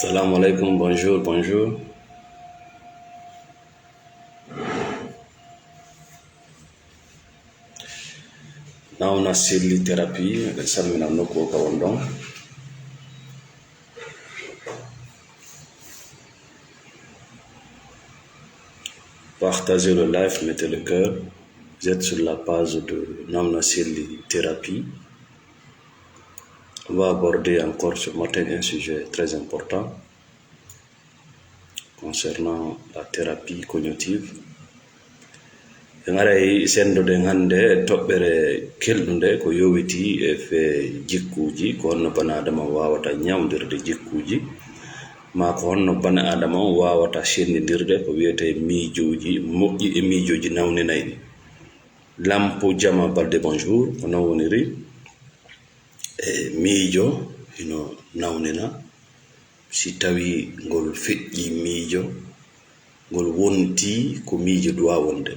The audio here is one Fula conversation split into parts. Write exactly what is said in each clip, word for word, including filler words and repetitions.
Assalamu alaikum, bonjour, bonjour. Nawna Selli Thérapie, miɗen salmina nokku o ka won ɗon. Partagez le live, mettez le cœur. Vous êtes sur la page de Nawna Selli Thérapie. On va aborder encore ce matin un sujet très important concernant la thérapie cognitive. En aray senndoden hannde toɓɓere kelɗunde ko yowitii e fee jikkuuji, ko honno bana Adama waawata ñawndirde jikkuuji, maa ko honno bana Adama on waawata senndindirde ko wiyetee miijooji moƴƴi e miijooji nawninayɗi. Lampo Jama Balde, bonjour, ko non woniri? E miijo hino nawnina, si tawii ngol feƴƴii miijo, ngol wontii ko miijo duwaa wonde.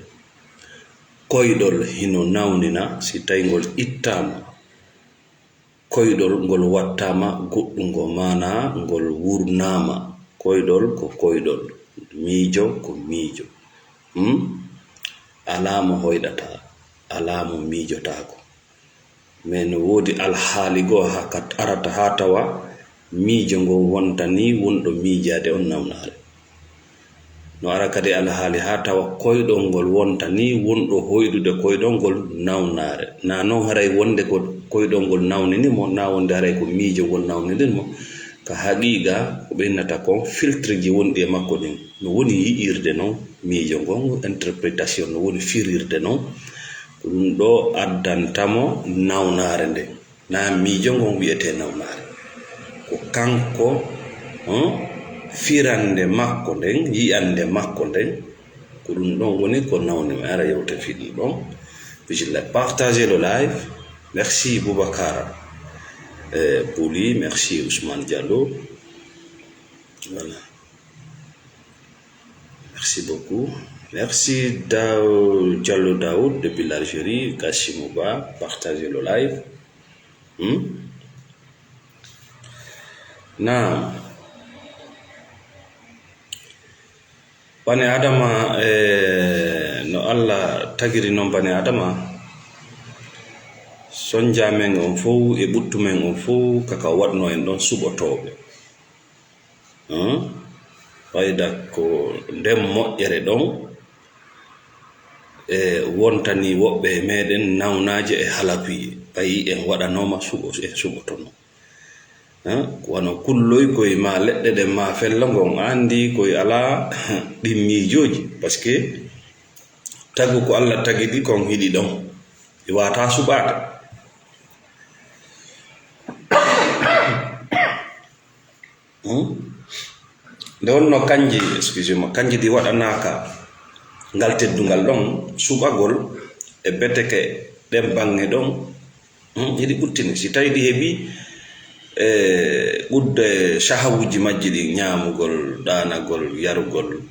Koyɗol hino nawnina, si tawii ngol ittaama, koyɗol ngol wattaama goɗɗungo, maanaa ngol wurnaama. Koyɗol ko koyɗol, miijo ko miijo. Hmm? Alaa mo hoyɗataa, alaa mo miijotaako. Mais no woodi alhaali goo haa ka arata haa tawa miijo ngon wonta nii wonɗo miijaade on nawnaare. No ara kadi alhaali haa tawa koyɗol ngol wonta nii wonɗo hoyɗude koyɗol ngol nawnaare. Naa non haray wonde ko koyɗol ngol nawnini mo, naa wonde haray ko miijo ngol nawnini mo. Ka haqiiqa, ko ɓe innata kon filtreji wonɗi e makko ɗin. No woni yi'irde non miijo ngon, interpretation, no woni firirde non. Ko ɗum ɗoo addanta mo nawnaare nden. Naa miijo ngon wi'etee nawnaare. Ko kanko, hmm, firande makko nden, yi'ande makko nden, ko ɗum ɗon woni ko nawni mi ara yewte fii ɗum ɗon. Bismillah, partagez le live. Merci Boubacar, euh, Bouli, merci Ousmane Diallo. Voilà. Merci beaucoup. Merci Dao-, Diallo Daoud depuis l'Algérie, Kassimou Ba, partagez le live. Hmm? Naam. Bani Adama, eh, no Allah tagiri non bani Adama, sonja men on fow e ɓuttu men on fow, kaka waɗno en ɗon suɓotooɓe. Hmm? Fayda ko nden moƴƴere ɗon, e wontani woɓɓe e meɗen nawnaaje e halakuye, ɓayi en waɗanooma suɓo, en suɓotono. Hein? Ko wano kulloy koy maa leɗɗe ɗen maa fello ngon, a anndi koy alaa ɗin miijooji, parce que tagu ko Allah tagi ɗi kon hiɗi ɗon. Ɗi waawataa suɓaade. Hmm? Nde wonno kanji, excusez-moi, kanji ɗi waɗanaaka ngal teddungal ɗon, suɓagol e beteke ɗen baŋŋe ɗon, hmm, hiɗi ɓuttini. Si tawi ɗi heɓi, e, ɓudde shahawuji majji ɗin, ñaamugol, ɗaanagol, yarugol,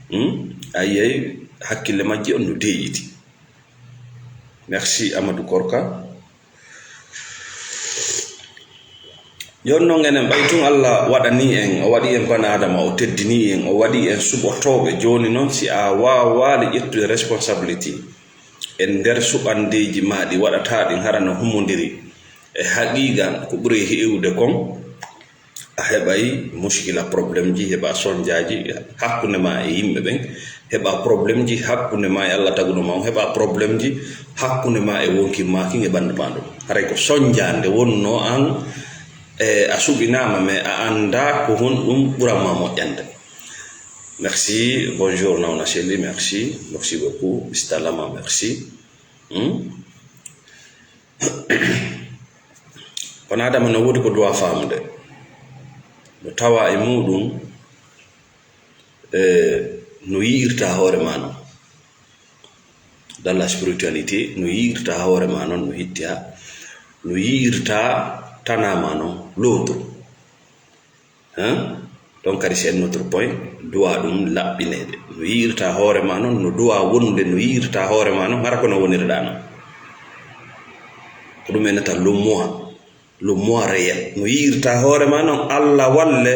hmm, a yi'ay hakkille majji on no deeƴiti. Merci Amadou Korka. Jooni non enen ɓay tun Allah waɗanii en, o waɗi en bana Adama, o teddinii en, o waɗi en suɓotooɓe. Jooni non si a waawaali ƴettude responsibility e nder suɓandeeji maa ɗi waɗataa ɗin hara no humondiri, e haqiiqa ko ɓuri heewude kon, a heɓay muskila, problème ji, heɓa sonjaaji hakkunde ma e yimɓe ɓen, heɓa problème ji hakkunde ma e Allah taguɗo ma on, heɓa problème ji hakkunde ma e wonki ma kin e ɓandu ma ɗum. Haray ko sonjaande wonno an, e a suɓinaama, mais a anndaa ko honɗum ɓuran ma moƴƴande. Merci, bonjour Nawna Selli, merci, merci beaucoup, Mister Lama, merci. Hmm? Kono Adama no woodi ko duwa faamude. No tawa e muɗum, eh, no yi'irta hoore ma non. Dans la spiritualité, no yi'irta hoore ma non, no hittiha. No yi'irta tana ma non, l'autre. Hein? Donc, kadi, c'est un autre point. Duwa ɗum laɓɓineede. No yi'irta hoore ma non, no duwa wonde, no yi'irta hoore ma non, hara ko no wonirɗa non. Ko ɗum en nata le moi. Le moi réel. No yi'irta hoore ma non, Allah walle,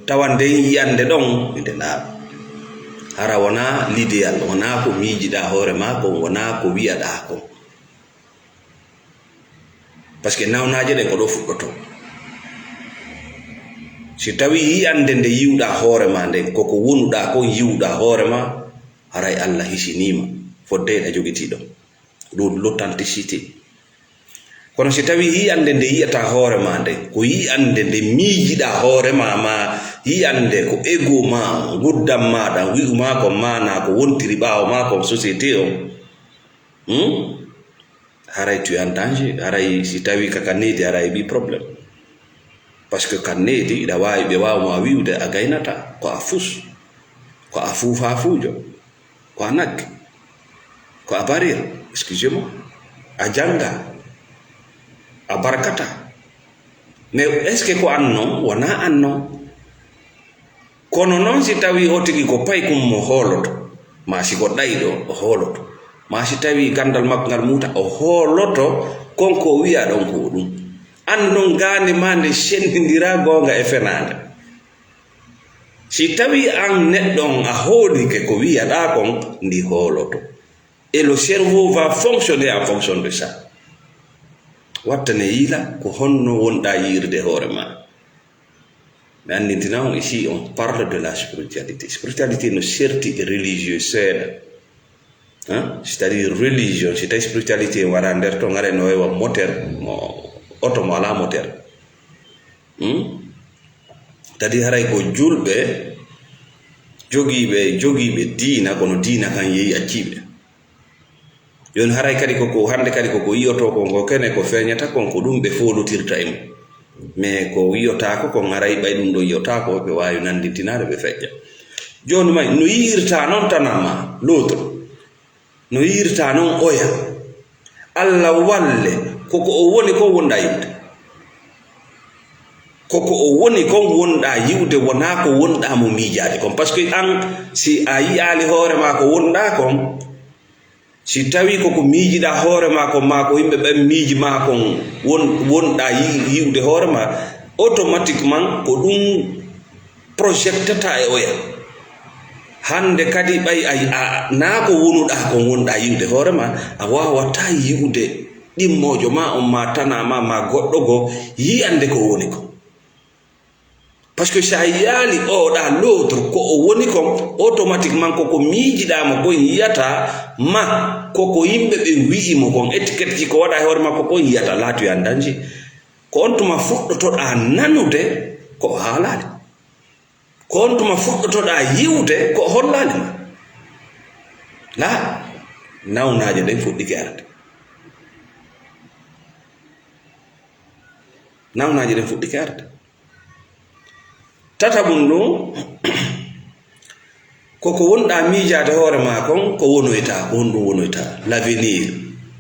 Tawa nden yiyannde ɗon, inde laaɓa. Hara wonaa l'idéal, wonaa ko miijiɗaa hoore maa kon, wonaa ko wiyaɗaa kon. Parce que nawnaaje ɗen ko ɗo fuɗɗotoo. Si tawii yiyannde nde yiwɗaa hoore maa nden, ko ko wonuɗaa kon yiwɗaa hoore maa, haray Allah hisiniima fodde eɗa jogitii ɗon. Ɗum l'authenticité. Kono si tawii yiyannde nde yiyataa hoore maa nden, ko yiyannde nde miijiɗaa hoore maa, maa yiyannde ko ego maa, nguddam maaɗa, wi'u maa kon maanaa ko wontiri ɓaawo maa kon société on, hmm? Haray tu es en danger, haray si tawii ka ka needi, haray ɓi problème. Parce que ka needi, iɗa waawi, ɓe waawa ma wi'ude a gaynata, ko a fus, ko a fuufaafuujo, ko a nagge, ko a barir, excusez-moi, a jannga, a barkata. Mais est-ce que ko an non? Wonaa an non. Kono non si tawii o tigi ko paykum mo hooloto, maa si ko ɗayɗo o hooloto, maa si tawii ganndal makko ngal muuta, o hooloto kon ko o wiya ɗon ko ɗum. An non gaande maa nde senndindiraa goonga e fenaande. Si tawii an neɗɗo on a hoolike ko wiyaɗaa kon, ndi hooloto. Et le cerveau va fonctionner en fonction de ça. Wattane yila ko honno wonɗaa yiirde hoore maa. Mi anndintina on, ici on parle de la spiritualité. Spiritualité no serti e religieux seeɗa. Hein? C'est-à-dire religion, si tawi spiritualité en wara nder to, ngare no wayi wa moteur, mo, oto mo alaa moteur. Hmm? Tadi haray ko julɓe jogiiɓe, jogiiɓe diina, kono diina kan yehi acciiɓe. Jooni haray kadi ko, ko hannde kadi ko, ko yiyotoo kon ko kene ko feeñata kon, ko ɗum ɓe foolutirta e mum. Mais ko yiyotaako kon, haray ɓay ɗum ɗo yiyotaako, ɓe waawi nanndintinaade, ɓe feƴƴa. Jooni may, no yiyirta noon tanama, l'autre. No yiyirta noon oya. Alla walle, ko ko o woni kon wonɗaa yiwde. Ko ko o woni kon wonɗaa yiwde, wonaa ko wonɗaa mo miijaade kon. Parce que an, si a yiyaali hoore maa ko wonɗaa kon, si tawii ko ko miijiɗaa hoore maa kon, maa ko yimɓe ɓen miiji maa kon won-, wonɗaa yi-, yiwde hoore maa, automatiquement ko ɗum projectata e oya. Hannde kadi ɓay a, a, naa ko wonuɗaa kon wonɗaa yiwde hoore maa, a waawataa yiwde ɗimmoojo maa on, maa tanaa maa, maa goɗɗo goo, yiyande ko woni kon. Parce que si a yiyaali oɗa l'autre ko o woni kon, automatiquement ko ko miijiɗaa mo kon yiyata ma, ko ko yimɓe ɓe wi'i mo kon, étiquette ji ko waɗa e hoore maa ko kon yiyata, là tu es en danger. Ko on tuma fuɗɗotoɗaa nanude ko o haalaali. Ko on tuma fuɗɗotoɗaa yiwde ko o hollaali ma. Laa, nawnaaje ɗen fuɗɗike arde. Nawnaaje ɗen fuɗɗike arde. Tataɓum ɗum, ko ko wonɗaa miijaade hoore maa kon, ko wonoytaa, ko honɗum wonoytaa? L'avenir.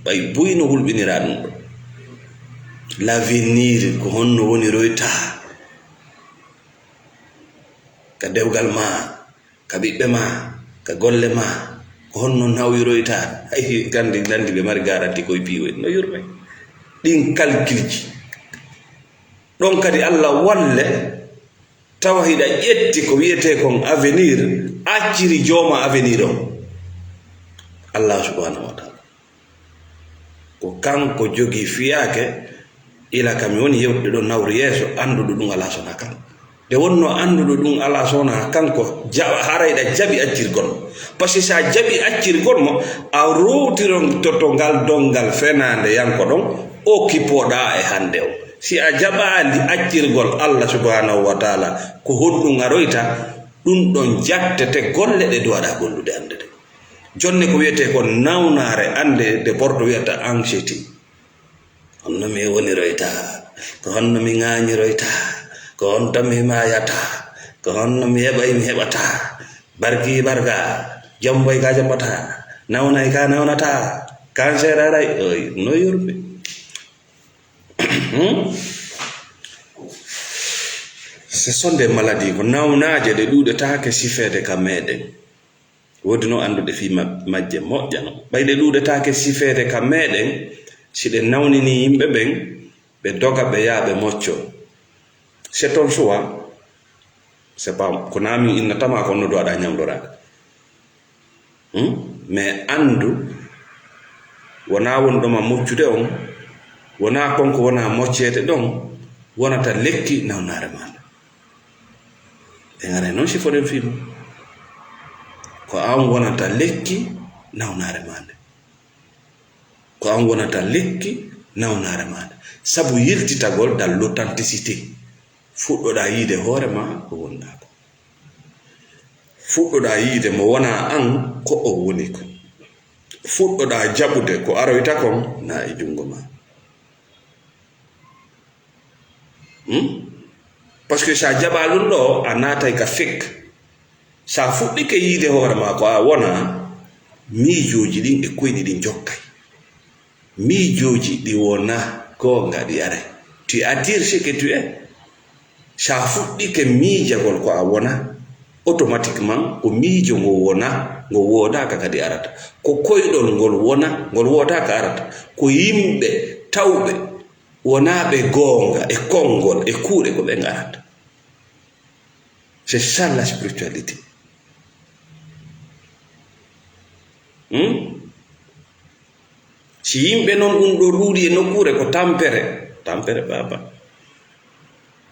Ɓay buy no hulɓiniraa ɗum ɗo. L'avenir, ko honno woniroytaa? Ka dewgal maa, ka ɓiɓɓe maa, ka golle maa, ko honno nawyiroytaa? Hay gandi, gandi ɓe mari garanti koye piiwoy. No yurme. Ɗin calcul ji. Ɗon kadi Alla walle, tawa hiɗa ƴetti ko wiyetee kon avenir, acciri jooma avenir on. Alla subhanahu wa taala. Ko kanko jogii fiyaake, ila ka mi woni yewtude ɗo nawru yeeso, annduɗo ɗum alaa so wonaa kanko. Nde wonnoo annduɗo ɗum alaa so wonaa kanko, ja-, haray ɗa jaɓi accirgol mo. Parce que si a jaɓi accirgol mo, a rowtirontoto ngal donngal fenaande yanko ɗon, okkipoɗaa e hannde o. Si a jaɓaali accirgol Allah subhanahu wa taala, ko honɗum aroyta? Ɗum ɗon jattete golle ɗe duwaɗaa gollude hannde ɗe. Jonne ko wiyetee ko nawnaare, annde nde porto wiyata anxiété. Honno mi woniroyta? Ko honno mi ŋaañiroyta? Ko honto mi maayata? Ko honno mi heɓay, mi heɓata? Barki barka, jamboy ka jambata, nawnay ka nawnata, cancer aray, oy, no yurɓe. Hmm? Ce sont des maladies, ko nawnaaje ɗe ɗuuɗetaake sifeede ka meɗen. Woodi no annduɗe fii ma-, majje moƴƴa no. Ɓay ɗe ɗuuɗetaake sifeede ka meɗen, si ɗe nawnini yimɓe ɓen, ɓe doga, ɓe yaha, ɓe mocco. C'est ton choix. C'est pas ko naa min innatama ko no duwaɗa ñamloraade. Hmm? Mais anndu, wonaa wonɗoma moccude on, wonaa kon ko wonaa mocceede ɗon, wonata lekki nawnaare maa nde. Ɓe ŋaray noon sifoɗen fii mum. Ko an wonata lekki nawnaare maa nde. Ko an wonata lekki nawnaare maa nde. Sabu yiltitagol dans l'authenticité. Fuɗɗoɗaa yiide hoore maa ko wonɗaa ko. Fuɗɗoɗaa yiide mo wonaa an ko o woni ko. Fuɗɗoɗaa jaɓude ko aroyta kon naa e junngo maa. Hmm? Parce que so a jaɓaa ɗum ɗo, a naatay ka fake. So a fuɗɗike yiide hoore maa ko a wonaa, miijooji ɗin e koyɗi ɗin jokkay. Miijooji ɗi wonaa goonga ɗi aray. Tu attires ce que tu es. So a fuɗɗike miijagol ko a wonaa, automatiquement ko miijo ngo wonaa, ngo woodaaka kadi arata. Ko koyɗol ngol wonaa, ngol woodaaka arata. Ko yimɓe tawɓe wonaaɓe goonga e konngol e kuuɗe ko ɓe ngarata. C'est ça la spiritualité. Hmm? Si yimɓe noon ɗum ɗo ɗuuɗi e nokkuure ko tampere, tampere baaba.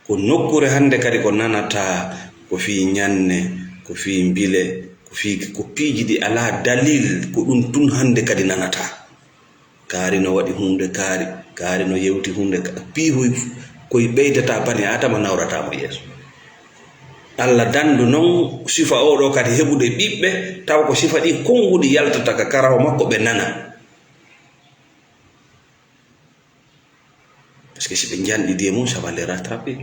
Ko nokkuure hannde kadi ko nanataa, ko fii ñanne, ko fii mbile, ko fii ko piiji ɗi alaa dalil, ko ɗum tun hannde kadi nanataa. Kaari no waɗi huunde kaari, kaari no yewti huunde ka-, piihuy koy ɓeydata bani Aadama nawrata mo yeeso. Alla dandu noon sifa oo ɗoo kadi heɓude ɓiɓɓe, tawa ko sifa ɗi konnguɗi yaltata ka karaw makko ɓe nana. Parce que si ɓe njanɗidi e mum, ça va les rattraper.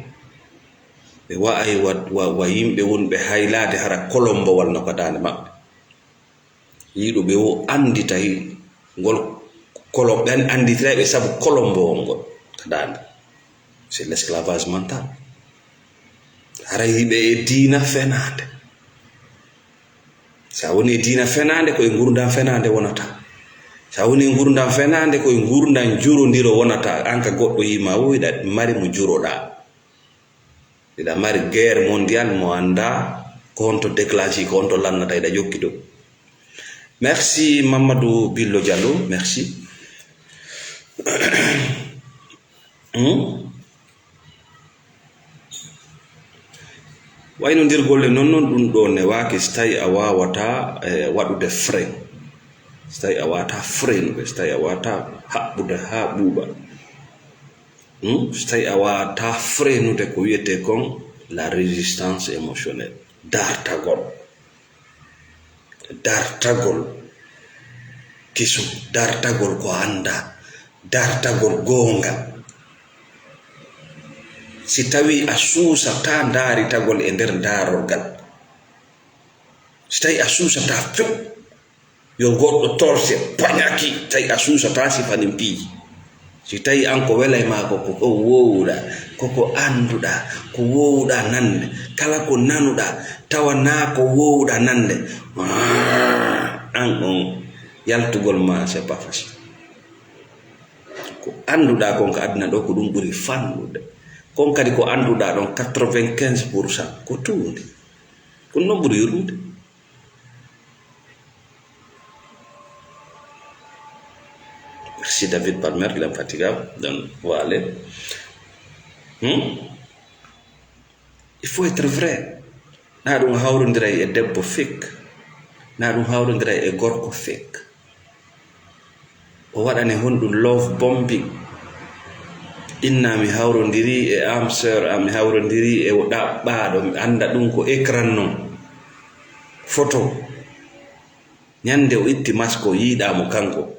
Ɓe wa'ay wa, wa, wa yimɓe wonɓe haylaade hara kolombowal no ka daande maɓɓe. Yiɗuɓe o annditay ngol kolo-, ɓen annditiray ɓe sabu kolombowol ngol ka daande. C'est l'esclavage mental. Haray hiɓe e diina fenaande. Sa woni e diina fenaande, ko e ngurndan fenaande wonata. Sa woni e ngurndan fenaande, ko e ngurndan jurondiro wonata. An ka goɗɗo yima, wo hiɗa mari mo juroɗa. Hiɗa mari guerre mondiale mo annda ko honto déclenché, ko honto lannata, hiɗa jokki dow. Merci Mamadou Billo Diallo, merci. Hmm? Waynondirgol e non, non ɗum ɗo newaaki so tawi a waawata, eh, waɗude frein. So tawi a waawata freinude, so tawi a waawata haɓɓude haa ɓuuɓa. Hmm? So tawi a waawata freinude ko wiyetee kon la résistance émotionnelle, dartagol. Dartagol kesum, dartagol ko annda, dartagol goonga. Si tawi a suusataa ndaaritagol e nder ndaarorgal, si tawi a suusataa few, yo goɗɗo torse, pañaki, tawi a suusataa sifanin piiji. Si tawi an ko welay ma ko, ko, ko wowɗa, ko ko annduɗa, ko wowɗa nande, kala ko nanuɗa, tawa na ko wowɗa nande, an on yaltugol ma, c'est pas facile. Ko annduɗa kon ka aduna ɗo, ko ɗum ɓuri fanɗude. Kon kadi ko annduɗa ɗon, quatre-vingt-quinze pour cent, ko tuundi. Ko non ɓuri yurmude. Merci David Palmer, l'infatigable, dan waale. Hmm? Il faut être vrai. Na ɗum hawrondiray e debbo fake. Na ɗum hawrondiray e gorko fake. O waɗane honɗum love bombing. Inna mi hawrondiri e am sœur am, mi hawrondiri e o ɗaɓɓaaɗo, mi annda ɗum ko écran non. Photo. Ñande o itti masko, yiiɗaa mo kanko,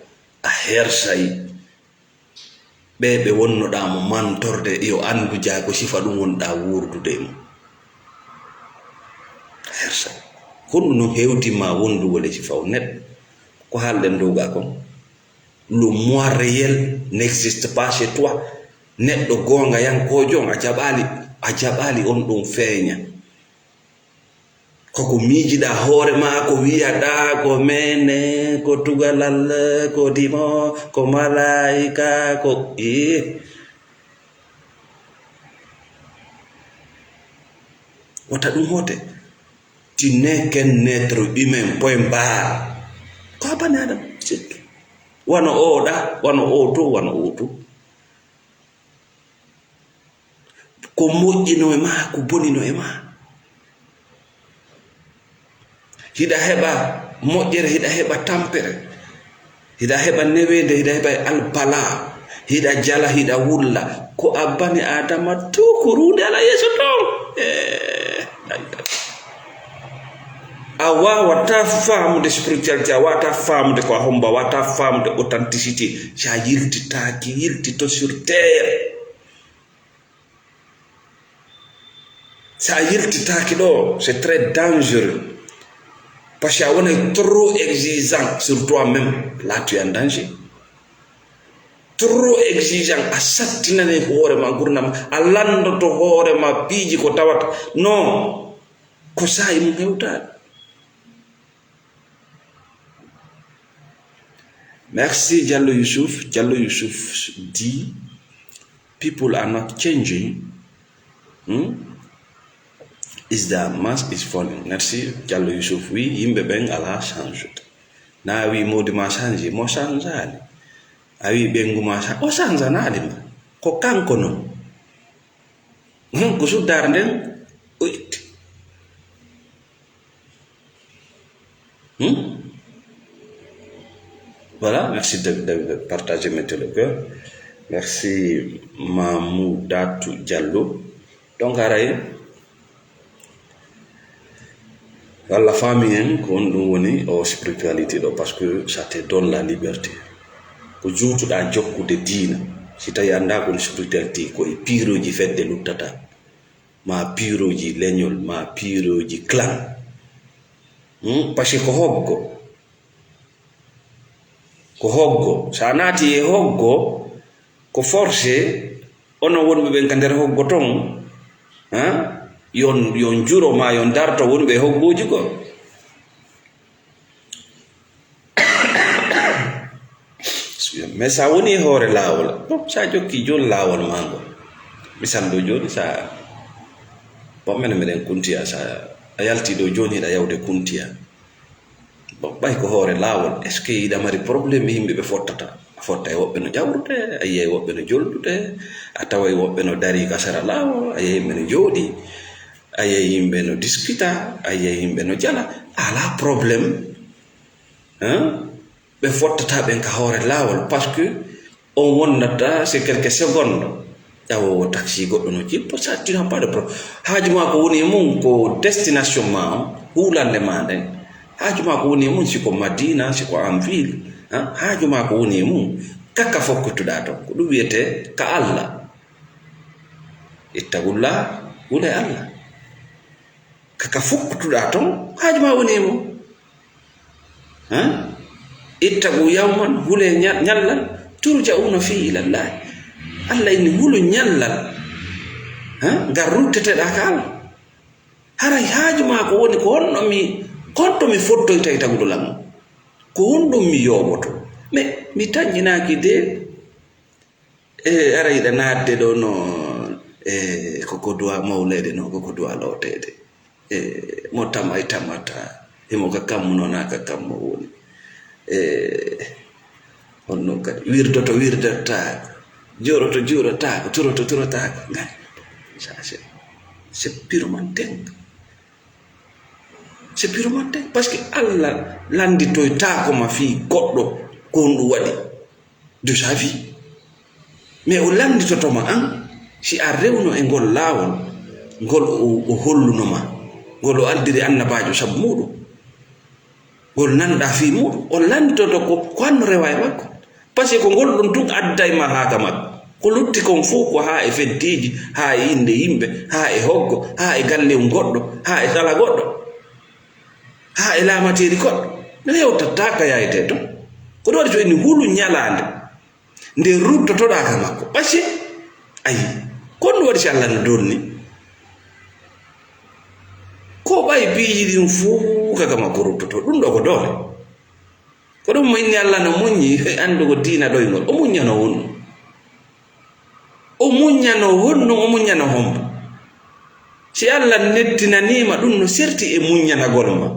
a hersay. Ɓe ɓe wonnoɗaa mo mantorde, yo anndu jaa ko sifa ɗum wonɗaa wuurdude e mum. A hersay. Honɗum non hewtima wondugol e sifa o neɗɗo? Ko haalɗen dow gaa kon. Le moi réel n'existe pas chez toi. Neɗɗo goongayankoojo on, a jaɓaali, a jaɓaali on ɗum feeña. Ko ko miijiɗaa hoore maa, ko wiyaɗaa, ko mene, ko tugalal, ko dimo, ko malaayika, ko, ii. Wota ɗum hote. Tu n'es qu'un être humain, point barre. Ko a bani Adama, c'est tout. Wano o ɗa, wano o to, wano o to. Ko moƴƴino e ma, ko bonino e ma. Hiɗa heɓa moƴƴere, hiɗa heɓa tampere. Hiɗa heɓa neweende, hiɗa heɓa e albala. Hiɗa jala, hiɗa wulla. Ko a bani Adama to, ko ruunde ala yeeso ton. Eh, ay, ay. A wawata faamude spiritualité, a wawata faamude ko a hombo, a wawata faamude authenticité. Si a yiltitaaki, yiltito sur terre. Si a yiltitaaki ɗo, c'est très dangereux. Parce que a wonay trop exigeant sur toi-même. Là, tu es en danger. Trop exigeant, a sattinanay hoore ma, gurdam, a lanndoto hoore ma piiji ko tawata. Non, ko saa'i mum hewtaade. Merci, Diallo Youssouf. Diallo Youssouf dit, "People are not changing. Hmm? Is the mass is falling." Merci, Diallo Youssouf. Wi, yimɓe ɓen ala change. Na wi modi ma change, mo changeani. A wi ɓengu ma change, o changeanaali ma. Ko kanko non. Hmm, ko suddare nden, o itti. Hmm? Voilà, merci de, de, de partager, mettre le cœur. Merci, Mamoudatou Diallo. Donc, aray, walla famille en, ko on ɗum woni o spiritualité ɗo, parce que ça te donne la liberté. Ko juutuɗa jokkude diina, si tawi annda ko spiritualité, ko e piiroji fedde luttata. Ma piiroji leñol, ma piiroji clan. Hmm? Parce que ko hoggo. Ko hoggo. So a naati e hoggo, ko forcé, onon wonɓe ɓen ka nder hoggo ton, ha? Yon, yon juro ma, yon darto wonɓe e hoggooji ko. Mais sa woni e hoore laawol, bon, sa jokki jooni laawol maa ngol. Misal ɗo jooni, sa, bon, menen meɗen Kuntiya, sa a yalti ɗo jooni, hiɗa yawde Kuntiya. Bon, ɓay ko hoore laawol, est-ce que hiɗa mari problème e yimɓe ɓe fottata? A fotta e woɓɓe no jawrude, a yiya e woɓɓe no joldude, a tawa e woɓɓe no dari ka sera laawol, a yiya yimɓe no jooɗi, a yiya yimɓe no dispita, a yiya yimɓe no jala, a alaa problème. Hein? Ɓe fottata ɓen ka hoore laawol, parce que on wonnata, c'est quelques secondes. Tawa o taxi goɗɗo no jippo, ça, tu n'as pas de problème. Haaju maa ko woni e mum, ko destination maa on, huulande maa nden. Haaju maa ko woni e mum, si ko Madina, si ko en ville, hein? Haaju maa ko woni e mum, kaka fokkutuɗaa ton. Ko ɗum wiyetee ka Allah. Ittaqullaha, hule Allah. Kaka fokkutuɗaa ton, haaju maa woni e mum. Hein? Ittaqu yawman, hule ña-, ñallal, turja'una fihi ila Allah. Allah inni hulu ñallal, hein? Ngal rutteteɗaa ka Allah. Haray haaju maa ko woni ko honno mi, ko honto mi fottoyta e taguɗo lan? Ko honɗum mi yooɓoto? Mais mi taƴƴinaaki de. E, ara yiɗa naatde ɗo no, e, koko duwa mawleede no, koko duwa looteede. E, mo tamay tamata, himo ka kammu noon, haa ka kammu woni. E, on noon kadi, wirdoto wirdataako, juuroto juurotaako, turoto turotaako. Ngan, ça, c'est, c'est purement dingue. C'est purement dingue. Parce que Allah lannditoytaako ma fii goɗɗo ko honɗum waɗi de sa vie. Mais o lannditoto ma an, si a rewno e ngol laawol, ngol o, o holluno ma, ngol o addiri annabaajo sabu muuɗum. Ngol nanɗaa fii muuɗum. O lannditoto ko, ko an no rewa e makko. Parce que ko ngol ɗon tun adday ma haa ka makko. Ko lutti kon fow ko haa e feddeeji, haa e innde yimɓe, haa e hoggo, haa e gallewol goɗɗo, haa e kala goɗɗo, haa e laamateeri goɗɗo. No yewtataa ka yaayetee ton. Ko ɗum waɗi to ene hulu ñalaande nde ruttotoɗaa ka makko. Ɓasi, ayi, ko ɗum waɗi si Allah no donni? Ko ɓay piiji ɗin fow ka ka makko ruttoto. Ɗum ɗo ko doole. Ko ɗum mo inni Allah no muññi, anndu ko diina ɗoyngol. O muññano honno? O muññano honno? O muññano hombo? Si Allah nettinaniima ɗum, no serti e muññanagol ma.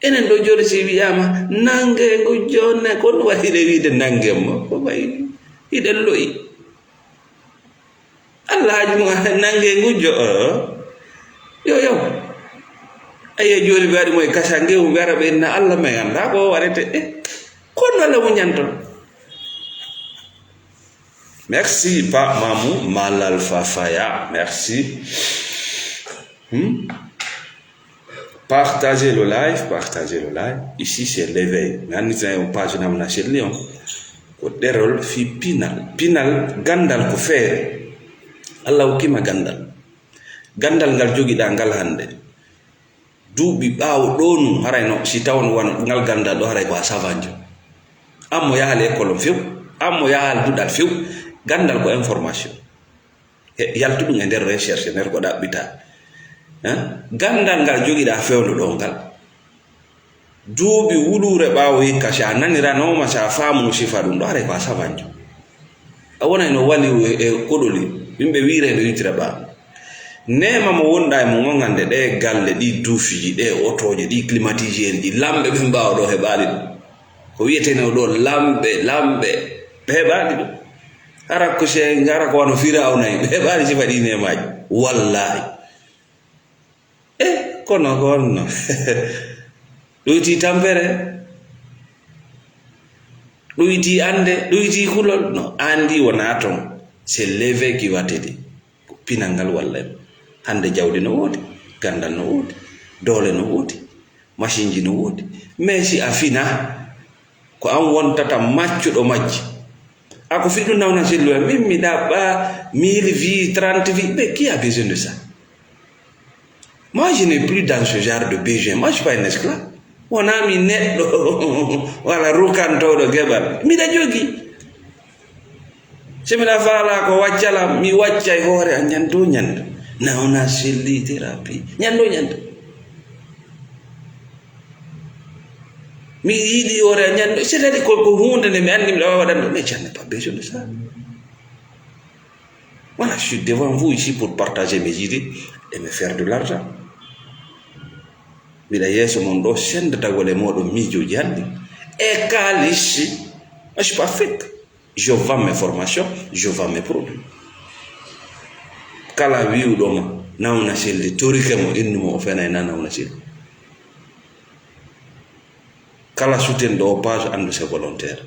Enen ɗo jooni, si wiyaama, "Nannge ngujjo ne," ko ɗum waɗi hiɗen wiide, "Nannge mo." Ko wayi hiɗen lo'i. Allah haaju mum, "Nannge ngujjo." O. Yo, yo. Aye, jooni ɓe waɗi mo e kasa ngewu, ɓe ara ɓe inna Allah, "May anndaa ko o waɗete." Eh, ko honno Allah muññanton? Merci, Pa Mamou Malal Fafaya. Merci. Hmm? Partagez le live, partagez le live. Ici, c'est l'éveil. Mi anndi tan on page Nawna Selli on. Ko ɗerol fii pinal. Pinal, ganndal ko feere. Allah hokkii ma ganndal. Ganndal ngal jogiɗaa ngal hannde. Duuɓi ɓaawo ɗoo nun, haray no, si tawno wano ngal ganndal ɗoo, haray ko a savanjo. An mo yahaali école on few, an mo yahaali duɗal few, ganndal ko information. He, yaltu ɗum e nder recherche, nder ko ɗaɓɓitaa. Hein? Ganndal ngal jogiɗaa fewndo ɗoo ngal. Duuɓi wuluure ɓaawo hikka, si a naniranooma, si a faamuno sifa ɗum ɗoo, haray ko a savanjo. A wonay no wali e, e koɗoli, yimɓe wiire no yitira ɓaawo. Neema mo wonɗaa e mum on hannde, ɗee galle, ɗii duufiiji, ɗee otooje, ɗii climatiseur ji, lamɓe ɓe mbaawa ɗoo heɓaali ɗum. Ko wi'etee no ɗoo lamɓe, lamɓe, ɓe heɓaali ɗum. Hara ko se, hara ko wano Firawna en, ɓe heɓaali sifa ɗii neemaaji. Wallaahi. Eh, kono ko honno? Ɗoytii tampere, ɗoytii annde, ɗoytii kulol. No, anndi wonaa ton. C'est l'éveil qui va t'aider. Ko pinal ngal walla en. Hannde jawdi no woodi, ganndal no woodi, doole no woodi, masinji no woodi. Mais si a finaa, ko an wontata maccuɗo majji. A ko fii ɗum Nawna Selli, min mi ɗaɓɓa mille vues, trente vues, mais qui a besoin de ça? Moi, je n'ai plus dans ce genre de besoin. Moi, je suis pas un esclave. Wonaa mi neɗɗo, wala rukantooɗo geɓal. Miɗa jogii. Si miɗa faalaa ko waccala, mi waccay hoore an ñande dow ñande. Nawna Selli thérapie. Ñande dow ñande. Mi yiɗi hoore an ñande. C'est-à-dire ko, ko huunde nde mi anndi miɗa waawa waɗande. Mais je n'ai pas besoin de ça. Voilà, je suis devant vous ici pour partager mes idées et me faire de l'argent. Miɗa yeeso mon ɗoo, sendetagol e mooɗon miijooji hannde. E kaalisi, je suis pas fake. Je vends mes formations, je vends mes produits. Kala wi'uɗo ma, Nawna Selli, torike mo, innu mo, o fenay na Nawna Selli. Kala sutenɗo o page, anndu c'est volontaire.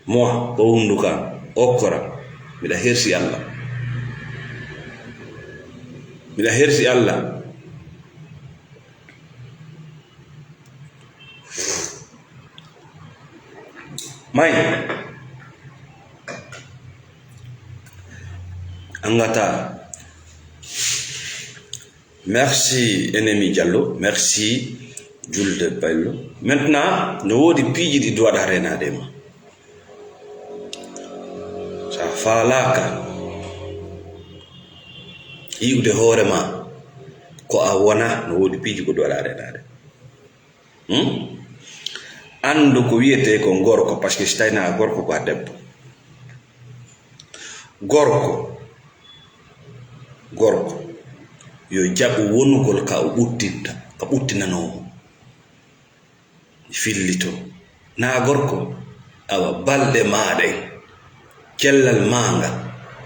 Moi, o hunnduka, okkora, miɗa hersi Allah. Miɗa hersi Allah. May. Angata. Merci, Ennemi Diallo. Merci, Julde Bello. Maintenant, no woodi piiji ɗi duwaɗa reenaade ma. Sa faalaaka yi'ude hoore ma ko a wona, no woodi piiji ko duwaɗa reenaade. Hmm? Anndu ko wiyetee ko gorko, parce que si tawii na a gorko, ko a debbo. Gorko, gorko, yo jaɓu wonugol ka o ɓuttinta, ka ɓuttinanoo mo. Fillito. Na a gorko, awa, balɗe maa ɗen, cellal maa ngal,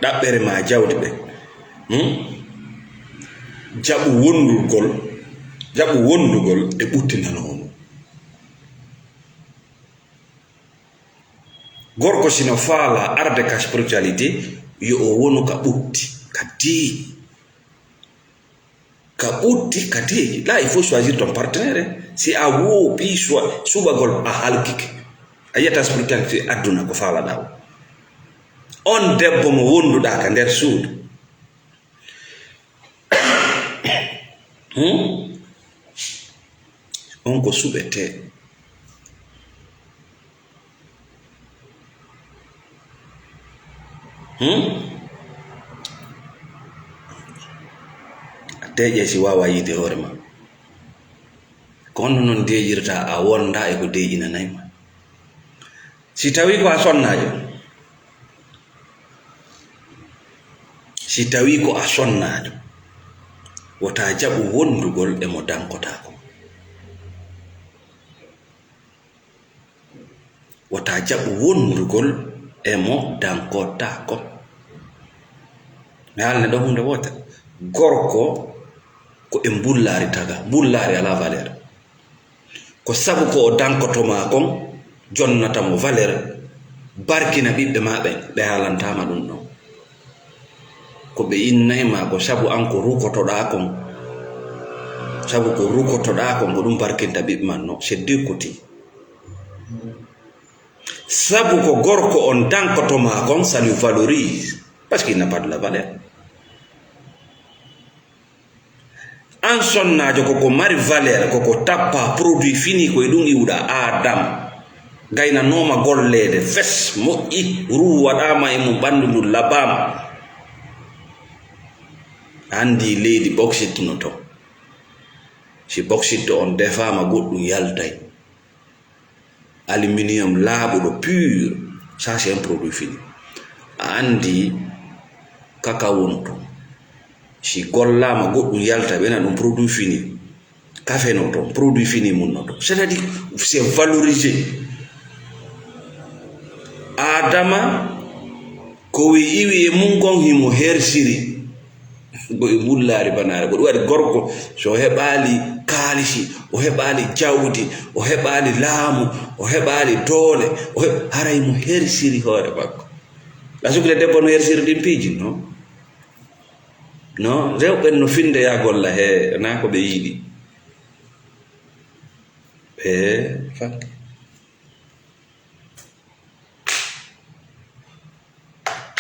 ɗaɓɓere maa jawdi ɓen, hmm? Jaɓu wondugol, jaɓu wondugol e ɓuttinanoo mo. Gorko si no faalaa arde ka spiritualité, yo o wonu ka ɓutti, ka deeƴi. Ka ɓutti, ka deeƴi. Là, il faut choisir ton partenaire, hein. Si a woo ɓii suwa-, suɓagol, a halkike. A yiyata spiritualité adduna ko faalaɗaa o. On debbo mo wonduɗaa ka nder suudu. Hmm? On ko suɓetee. Hmm? A deeƴay si waawaa yiide hoore ma. Ko honno non deeƴirta a wonda e ko deeƴinanay ma? Si tawii ko a sonnaajo, si tawii ko a sonnaajo, Wota jaɓu wondugol e mo dankotaako. Wota jaɓu wondugol e mo dankotaako. Mi haalne ɗo huunde wootere. Gorko ko e mbullaari taga. Mbullaari alaa valeur. Ko sabu ko o dankoto ma kon jonnata mo valeur, barkina ɓiɓɓe ma ɓen, ɓe haalantaa ma ɗum ɗon. Ko ɓe innay ma ko sabu an ko rukotoɗaa kon. Sabu ko rukotoɗaa kon, ko ɗum barkinta ɓiɓɓe ma. Non, c'est deux côtés. Sabu ko gorko on dankoto ma kon, ça lui valorise. Parce qu'il n'a pas de la valeur. An sonnaajo, ko ko mari valeur, ko ko tappa produit fini, ko e ɗum iwɗa. Adam gaynanooma golleede, fes, moƴƴi, ruu waɗaama e mum, ɓanndu ndun labaama. Anndi leydi bauxite no to. Si bauxite on defaama, goɗɗum yaltay. Aluminium laaɓuɗo pur, ça c'est un produit fini. A anndi cacao no toon. Si gollaama goɗɗum yalta, ɓe na ɗum produit fini. Café no toon, produit fini mum no toon. C'est-à-dire, c'est valorisé. Adama, ko wi iwi e mum kon, himo hersiri. Ko e wullaari banaare. Ko ɗum waɗi gorko, so o heɓaali kaalisi, o heɓaali jawdi, o heɓaali laamu, o heɓaali doole, o heɓ-, haray mo hersiri hoore makko. A sukle debbo no hersiri ɗin piiji, no? No? Rewɓe no finde ya golla he, na ko ɓe yiɗi. E, fanke.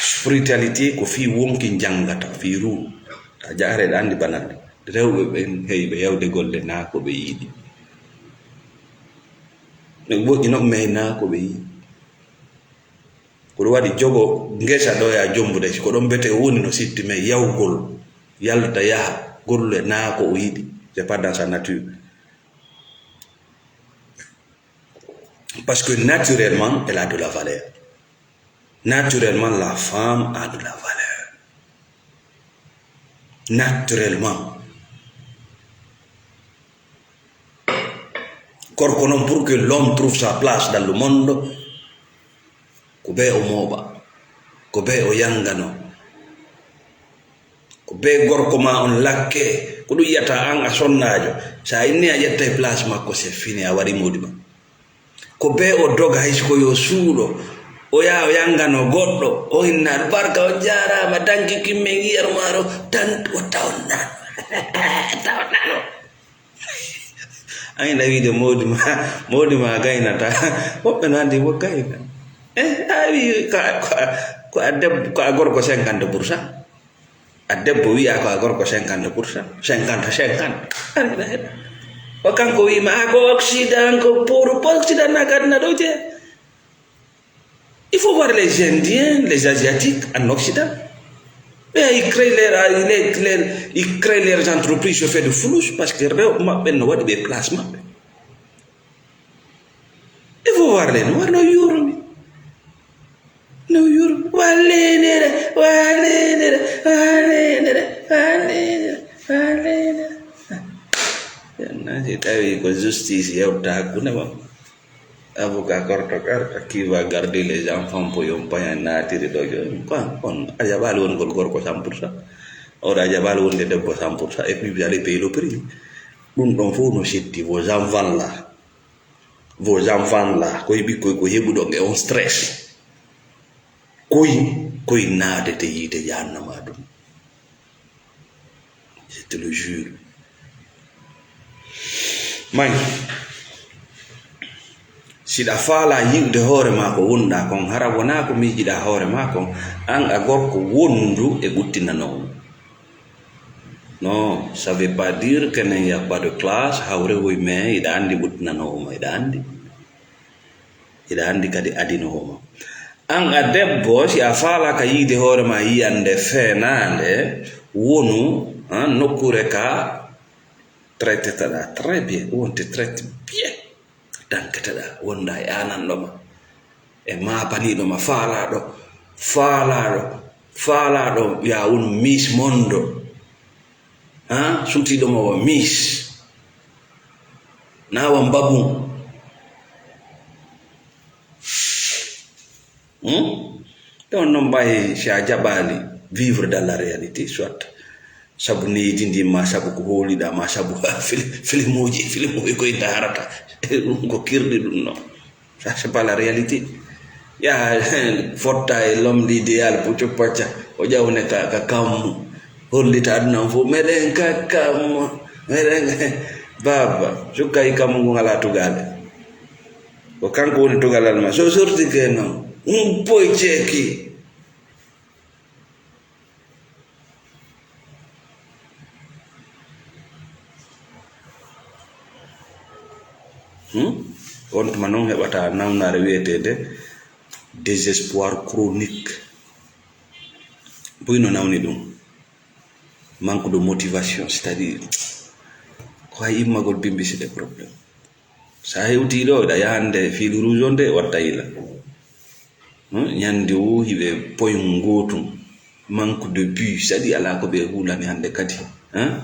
Spiritualité ko fii wonki janngata, fii ruuhu. A jaare ɗa anndi banal. Rewɓe ɓen heɓi ɓe yawde golle naa ko ɓe yiɗi. Ɓe moƴƴi non, mais naa ko ɓe yiɗi. Ko ɗum waɗi jogo ngesa ɗo ya jombude, si ko ɗon bete o woni no sitti, mais yawgol, yalta yaha, golle naa ko o yiɗi. C'est pas dans sa nature. Parce que naturellement, elle a de la valeur. Naturellement, la femme a de la valeur. Naturellement. Gorko non, pour que l'homme trouve sa place dans le monde, ko bee o mooɓa, ko bee o yangano. Ko bee gorko ma on lakke, ko ɗum yiyata an a sonnaajo. Sa inni a ƴettay place makko, c'est fini, a waɗi moodi ma. Ko bee o doga hay siko yo suuɗo, o yaa o yangano goɗɗo, o inna albarka, on jaaraama, danki kimmen yiyar maaro, tan o tawnnaano. Tawnnaano. An ina wiide moodi ma, moodi ma gaynata. Woɓɓe no anndi mo gayna. Eh, a wi ko a, ko a, ko a debbo, ko a gorko cinquante pour cent. A debbo wiya ko a gorko cinquante pour cent. Cinquante, cinquante. An ina heɗa. O kanko wi ma, a ko Occident, ko pour, pour Occident na gadna ɗo je. Il faut voir les Indiens, les Asiatiques en Occident. Mais ils créent leurs, les, les, ils créent leurs entreprises, je fais de flous parce que rewɓe maɓɓe no waɗi ɓe place maɓɓe. Il faut voir les Noirs, no yurmi. No yurmi. Wallenere, wallenere, wallenere, wallenere, wallenere. Maintenant, si tawi ko justice yewta hakkunde maɓɓe. Avocat korto kar, qui va garder les enfants pour yon payan naatiri ɗo jooni. Quoi, on, a jaɓaali wongol gorko cent pour cent. Oɗo a jaɓaali wonde debbo cent pour cent. Et puis, vous allez payer le prix. Ɗum ɗon fof no seddi, vos enfants là. Vos enfants là, koye ɓikkoy ko heɓuɗon e on stress. Koy, koy naadete yiite jahannama ɗum. Je te le jure. May, siɗa faala yi'ude hoore maa ko wonɗaa kon, hara wonaa ko miijiɗaa hoore maa kon, an a gorko wondu e ɓuttinanoowo. Non, ça veut pas dire que nen y a pas de classe, hawre hoy, mais iɗa anndi ɓuttinanoowo ma, iɗa anndi. Iɗa anndi kadi adinoowo ma. An a debbo, si a faalaaka yiide hoore ma yiyannde feenaande, wonu, han, nokkuure ka traitetaɗaa très bien, on te traite bien. Danketeɗaa, wonda e aananɗo ma, e maapaniiɗo ma, faalaaɗo, faalaaɗo, faalaaɗo, ya wonu Miss Mondo. Ha? Sumtiiɗo ma wa mis. Na wa mbabun. Hmm? Ɗon non ɓay si a jaɓaali vivre dans la réalité, soit sabu neydi ndi, ma sabu ko hooliɗa, ma sabu fil-, filmuuji, filmuuji koye ndaarata. Ɗum ko kirɗi ɗum non. Ça, c'est pas la réalité. Ya fotta e l'homme d'idéal, puccu pacca, o ƴawne ka, ka kammu. Hollita aduna on fof, meɗen ka kammu, meɗen, baba, sukka e kammu ngu alaa tugaale. Ko kanko woni tugalal ma. So sorti ke non, un poy ceeki. Hmm? On tuma non heɓata nawnaare wiyeteende désespoir chronique. Buy no nawni ɗum. Manque de motivation, c'est-à-dire, ko hay immagol bimbi, c'est des problèmes. Sa hewti ɗo, ɗa yahande fil rouge on de, watta yila. Hmm? Ñande wo hiɓe poyon gotum. Manque de but, c'est-à-dire ala ko ɓe hulani hande kadi. Hein?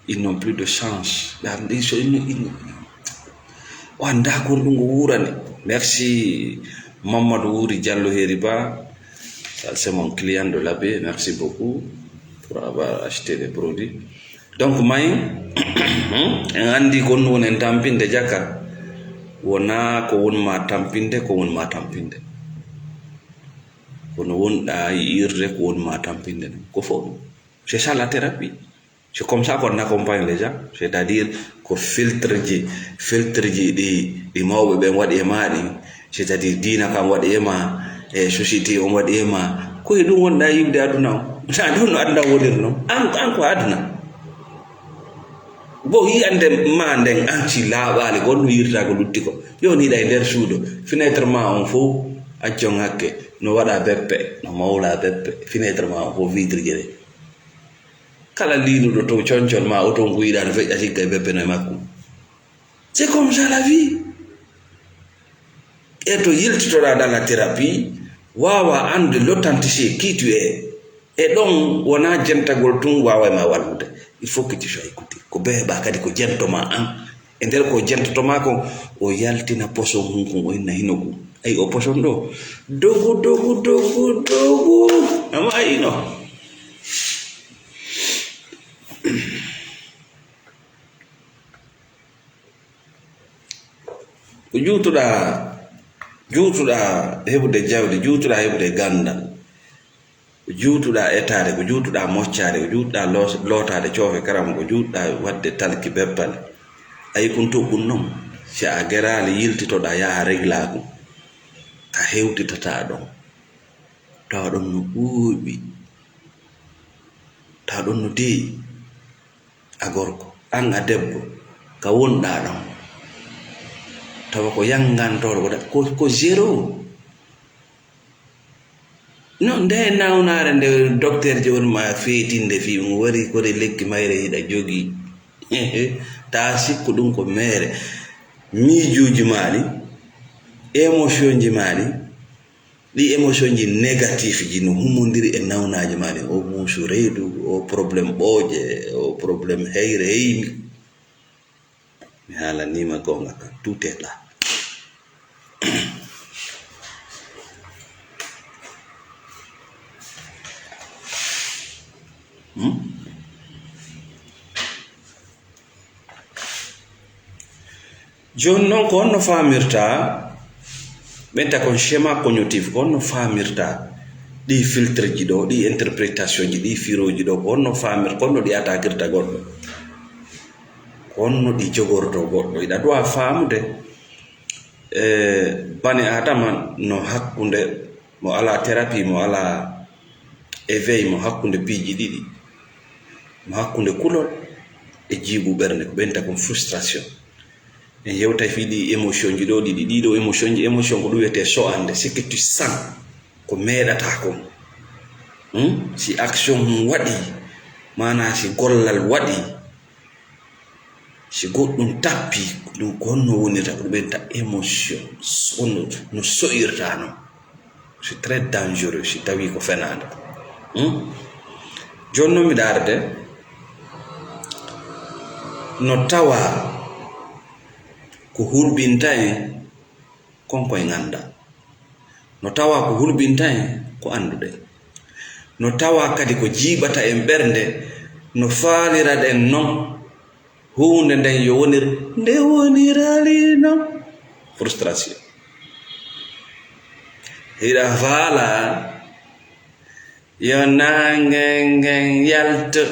Ils n'ont plus de chance. Ɓe hande, ils sont, ils, ils, o annda kon ɗum ko wurani. Merci Mamadou Wuri Diallo Heri Ba. Ça, c'est mon client de l'abbé. Merci beaucoup pour avoir acheté des produits. Donc, may, en anndi ko ɗum woni en tampinde jakkat. Wonaa ko won ma tampinde, ko won ma tampinde. Kono wonɗa yi'irde ko won ma tampinde ɗum. Ko fof ɗum. C'est ça la thérapie. C'est comme ça qu'on accompagne les gens. C'est-à-dire ko filtre ji, filtre ji ɗi, ɗi mawɓe ɓen waɗi e ma ɗi. C'est-à-dire diina kan waɗi e ma, e société on waɗi e ma. Ko e ɗum wonɗa yi'ude aduna o. Sa ɗum no aduna wonir noon. An, an ko aduna. Bon, yiyande ma nden an si laaɓaali, ko on no yirta ko lutti ko. Yoniɗa e nder suudo. Fenêtre ma on fof, accon hakke. No waɗa beppe, no mawla beppe. Fenêtre ma on fof vitre ji ɗe. Kala liinuɗo to concol ma, o toon ko yiɗa no feƴƴa sigga e beppe no e makko. C'est comme ça la vie. E to yiltitoɗa dans la thérapie, wawa ande l'authenticité qui tu es. E ɗon wona jentagol tun wawa ma wallude. Il faut que tu sois écouté. Ko be heɓa kadi ko jentoma an. E nder ko jentotoma kon, o yaltina poson hun kun, o inna hino kun. Ay, o poson ɗo. Dogu, dogu, dogu, dogu. Ama ayino. Ko juutuɗaa, juutuɗaa heɓude jawdi, juutuɗaa heɓude ganndal, ko juutuɗaa etaade, ko juutuɗaa moccaade, ko juutuɗaa loos-, lootaade coofe karam, ko juutuɗaa waɗde talki beppale. Ayi, kun toɓɓun non, si a geraali yiltitoɗaa, yaha reglaa kun, a hewtitataa ɗon. Tawa ɗon no ɓuuɓi, tawa ɗon no deeƴi. A gorko, an a debbo, ka wonɗaa ɗon, tawa ko yanngantooɗo, ko da-, ko, ko zéro. No, nde nawnaare nde docteur ji woni ma feetinde fii, mo wari kode lekki mayre hiɗa jogii. Taa sikku ɗum ko meere. Miijuuji maa ɗi, émotion ji maa ɗi, ɗi émotion ji négatif ji no humondiri e nawnaaji ma ɗin, o muusu reedu, o problème ɓooƴe, o problème heyre, heymi. Mi haalaniima goonga kan, tout est là. Hmm? Jooni noon, ko honno faamirta, ɓenta kon schéma cognitif, ko honno faamirta ɗi filtre ji ɗo, ɗi interprétation ji, ɗi firooji ɗo, ko honno faamir-, ko honno ɗi attaquirta goɗɗo? Ko honno ɗi jogorto goɗɗo? Hiɗa duwa faamude, eh, bani Aadama no hakkunde mo alaa thérapie, mo alaa éveil, mo hakkunde piiji ɗiɗi, mo hakkunde kulol e jiibu ɓernde, ko ɓenta kon frustration. En yewtay fii ɗi émotion ji ɗo ɗiɗi, ɗiɗo émotion ji, émotion ko ɗum wiyetee so'ande, ce que tu sens, ko meeɗataa kon. Hmm? Si action mum waɗi, maanaa si gollal waɗi, si goɗɗum tappi, ɗum ko honno wonirta, ko ɗum ɓenta émotion, honno no so'irta non. C'est très dangereux si tawii ko fenaande. Hmm? Jooni noon miɗa arde, No tawa ko hulɓinta en kon ko en annda. No tawa ko hulɓinta en ko annduɗen. No tawa kadi ko jiiɓata en ɓernde, no faaliraɗen non huunde nden yo wonir nde wonirali non. Frustration. Hiɗa faala yo naange ngen yalto.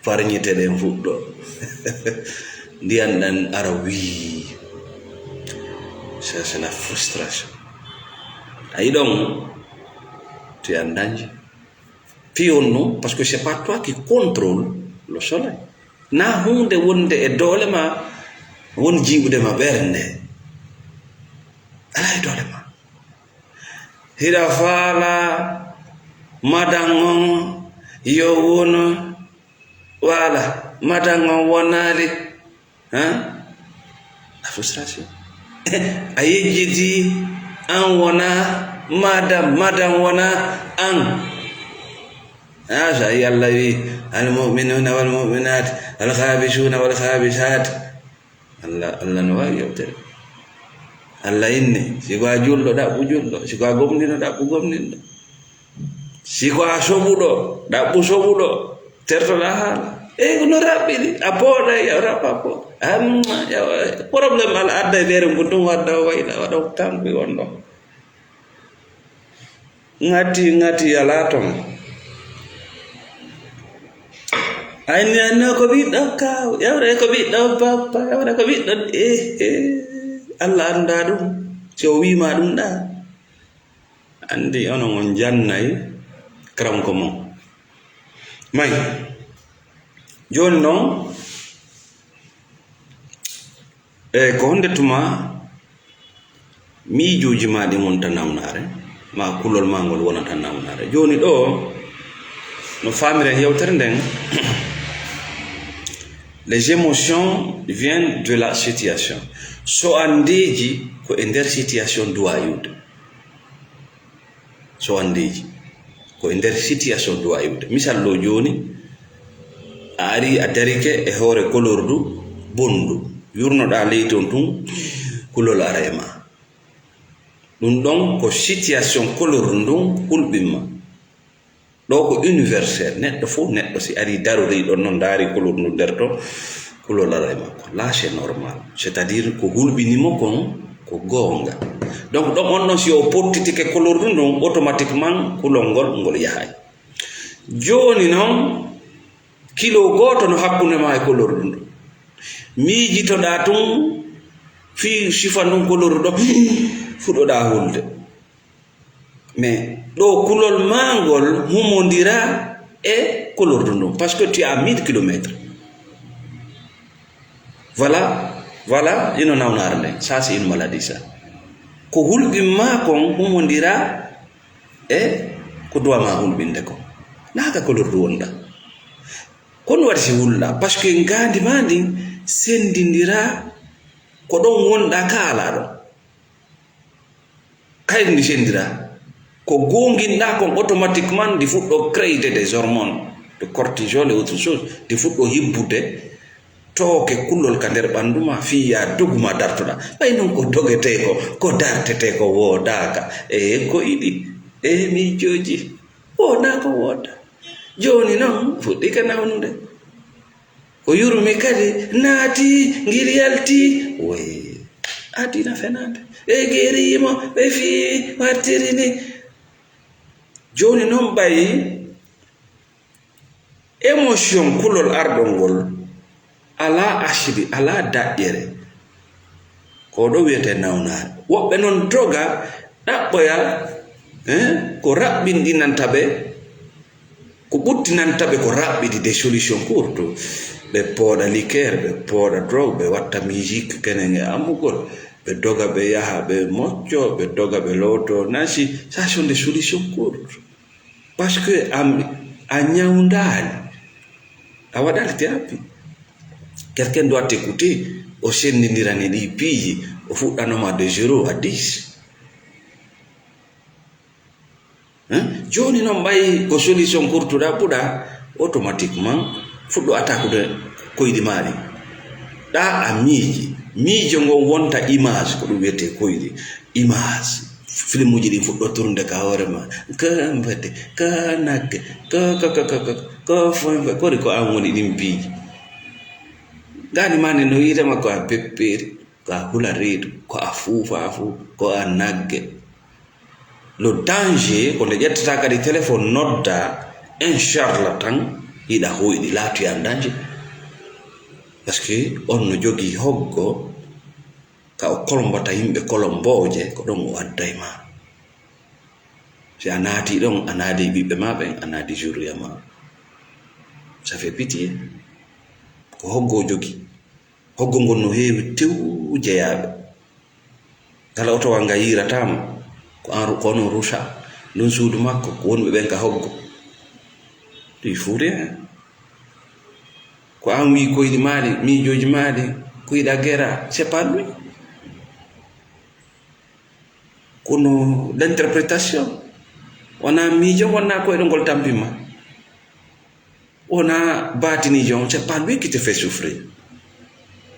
Farñite ɗen fuɗɗo. Ndiyan ɗan ara wii. Ça, c'est la frustration. A yiɗon tu es en danger. Fii on non, parce que c'est pas toi qui contrôle le soleil. Na huunde wonde e doole ma, won jiiɓude ma ɓernde. Alaa e doole ma. Hiɗa faala madan on yo won wala madan on wonaali. Hein? La frustration. A yejjiti an wona madan, madan wona an. Ah, sa yi Allah wi, al mu'minuna wal mu'minat, al khabisuna wal khabisat. Allah, Allah no waawi yewtere. Allah inni, si ko a julɗo, ɗaɓɓu julɗo. Si ko a gomɗino, ɗaɓɓu gomɗinɗo. Si ko a soɓuɗo, ɗaɓɓu soɓuɗo. Tertoɗaa haala. Eyi, ko no raɓɓiɗi. A pooɗay, a raɓɓa po. Am, yawa, problème ala adda e nder ngun tun wadda o wayla, waɗa o tampi wonɗo. Ŋati, ŋati alaa ton. Ay, mi annoo ko ɓiɗɗo kaaw, yawre ko ɓiɗɗo bappa, yawre ko ɓiɗɗo, eh, eh, Allah anndaa ɗum, si o wiima ɗum ɗa. Anndi onon on jannay karamoko mon. May, jooni non, E ko honde tuma miijooji ma ɗin wonta nawnaare, ma kulol ma ngol wonata nawnaare? Jooni ɗo, no faamiren yewtere nden, les émotions viennent de la situation. So anndeeji ko e nder situation duwa iwde. So anndeeji ko e nder situation duwa iwde. Misal ɗo jooni, a ari a darike e hoore kolordu bondu, yurnoɗaa ley ton tun, kulol ara e ma. Ɗum ɗon ko situation kolordu ndun hulɓin ma. Ɗo ko universel, neɗɗo fof neɗɗo si ari darori ɗon non ndaari kulol ndu nder to, kulol ara e makko. Là, c'est normal. C'est-à-dire ko hulɓini mo kon ko goonga. Donc ɗon on ɗon si o pottitike kulol ndu ndun, automatiquement kulol ngol, ngol yahay. Jooni non, kilo gooto no hakkunde ma e kulol ndu ndun. Miijitoɗaa tun fii sifa ndun kulol ɗo, fuɗɗoɗaa hulde. Mais ɗo kulol maa ngol humondira e kulol ndun, parce que tu as mille kilomètres. Voilà, voilà, ino nawnaare nden, ça c'est une maladie ça. Ko hulɓin maa kon humondira e ko duwa maa hulɓinde kon. Naa ka kulol ndu wonɗaa. Ko ɗum waɗi si hulɗaa, parce que ngaandi maa ndin senndindira ko ɗon wonɗaa ka alaa ɗon. Kayri ndi senndira. Ko goonginɗaa kon automatiquement ndi fuɗɗo créer des hormones, de cortisol et autre chose, ndi fuɗɗo hibbude tooke kullol ka nder ɓanndu maa, fii yaa dogu maa dartoɗaa. Ɓay non ko dogetee ko, ko dartetee ko woodaaka. E ko iɗi, e miijooji, woodaa ko woodaa. Jooni non fuɗɗii ka nawnude. O yurmi kadi, naati, ngil yalti. Woy, adina fenaande. Ɓe geeriimo, ɓe fii, wartiri ni. Jooni non ɓay émotion kulol arɗol ngol, alaa asidi, alaa daƴƴere. Ko ɗo wiyetee nawnaare. Woɓɓe non doga ɗaɓɓoya, eh, ko raɓɓinɗinanta ɓe, ko ɓuttinanta ɓe ko raɓɓiɗi, des solutions courtes. Ɓe pooɗa liqueur, ɓe pooɗa drogue, ɓe watta musique kenen e ammugol. Ɓe doga, ɓe yaha, ɓe mocco, ɓe doga, ɓe looto nasi. Ça sont des solutions courtes. Parce que a, a ñawndaali, a waɗaali thérapie. Quelqu'un doit t'écouter, o senndindirani ɗi piiji, o fuɗɗanoma de zéro à dix. Hein? Jooni non ɓay ko solution courte ɗaɓɓuɗaa, automatiquement Fuɗɗo attaqude koyɗi maa ɗin. Ɗa a miiji. Miijo ngon wonta image, ko ɗum wiyetee koyɗi. Image. Filmuuji ɗin fuɗɗo tournude ka hoore ma. Ka mbete, ka nagge, ka, ka, ka, ka, ka, ka foy mbe-, kori ko an woni ɗin piiji. Gani ma ne no yiite ma ko a beppeeri, ko a hula reedu, ko a fuufa fuu, ko a nagge. Le danger, ko nde ƴettata kadi téléphone nodda, inchallah tan, hiɗa hoyɗi, laatoya danger. Parce que on no jogii hoggo, ka o kolombata yimɓe kolombooje, ko ɗon o adday ma. Si a naati ɗon, a naadi ɓiɓɓe ma ɓen, a naadi zurriya ma. Ça fait pitié. Ko hoggo o jogii. Hoggo ngon no heewi tew jeyaaɓe. Kala otowal nga yiirataama, ko an ru-, ko onon rusa. Ndun suudu makko, ko wonɓe ɓen ka hoggo. Il faut rien. Ko an wii koyɗi maa ɗin, miijooji maa ɗin, ko yiɗa gera, c'est pas lui. Kono l'interprétation, wonaa miijo, wonaa koyɗol ngol tampima. Wonaa baatiniijo on, c'est pas lui qui te fait souffrir.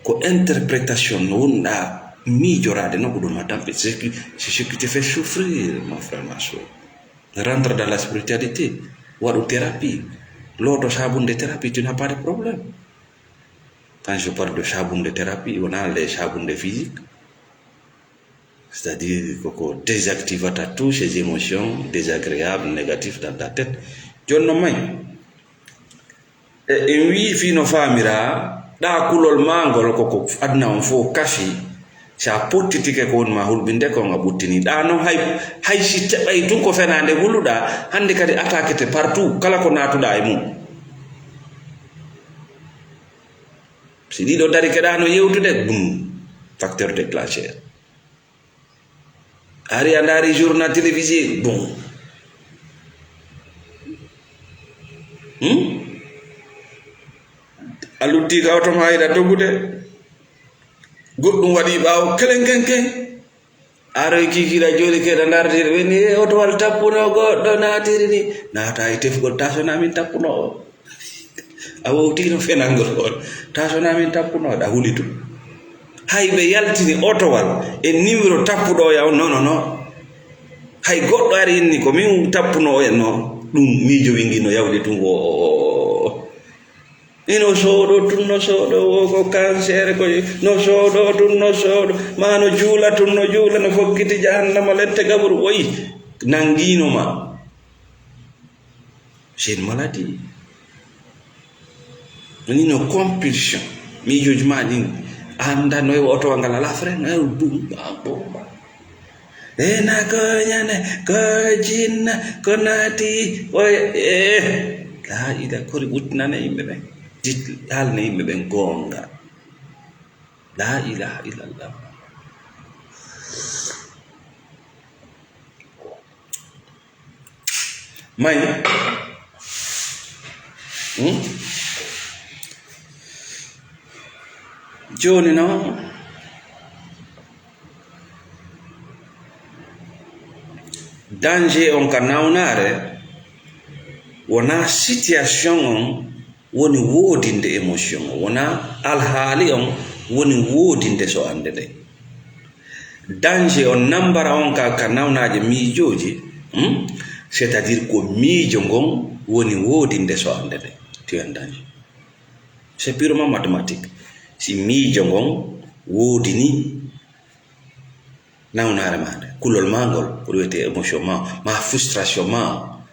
Ko interprétation no wonɗaa miijoraade, non ko ɗum ma tampi. C'est ce qui, c'est ce qui te fait souffrir, mon frère, ma soeur. Rentre dans la spiritualité, waɗu thérapie. Looto sabunde thérapie, tu n'as pas de problème. Quand je parle de sabunde thérapie, wonaa les sabunde physique. C'est-à-dire, koko désactivata tous ces émotions désagréables, négatives dans ta tête. Jonno may, e, en wii fii no faamiraa, ɗaa kulol maa ngol koko aduna on fof kafi, si a pottitike ko woni ma hulɓinde ko nga ɓuttini. Ɗaa non hay, hay si teɓay tun ko fenaande huluɗaa, hannde kadi attaquete partout, kala ko naatuɗaa e mum. Si ɗiɗo dari keɗaano yewtude, bum, facteur déclencheur. Ari a ndaari journal télévisé, bum. Hmm? A lutti ka oto ma yiɗa dogude. Goɗɗum waɗi ɓaawo kelenkenken. Aroy kiikiiɗe a jooɗi keɗa ndardiiɗo ɓe ni, "E otowal tappuno goɗɗo naatiri ni." Naata e tefgol, "Ta sona min tappuno o." A wowtiino fenangol on. "Ta sona min tappuno," ɗa huli tun. Hay ɓe yaltini otowal e numéro tappuɗo ya on, non, non, non. Hay goɗɗo ari inni ko min tappuno o ya, non. Ɗum miijo wingi no yawde tun wo. Ino sooɗo tun, no sooɗo wo ko cancer, ko no sooɗo tun, no sooɗo, ma no juula tun, no juula, no fokkiti jahannama, lette gaburu, woyi, nangiino ma. C'est une maladie. Ni no compulsion. Miijooji ma ɗin, a annda no e oto ngal ala frein, no e ɗum, a, bon, ba. E na ko ñande, ko jinna, ko naati, o, eh. La ila, kori ɓuttinana yimɓe ɓen. Dit, haalna yimɓe ɓen goonga. La ilaha illallah. May. Hmm? Jooni noon, danger on ka nawnaare wonaa situation on woni woodinde émotion o, wonaa alhaali on woni woodinde so annde nde. Danger on, nambara on ka, ka nawnaaje miijooji, hmm? C'est-à-dire ko miijo ngon woni woodinde so annde nde. Tu es en danger. C'est purement mathématique. Si miijo ngon woodini nawnaare maa nde, kulol maa ngol, ko ɗum wiyetee émotion maa, maa frustration maa on,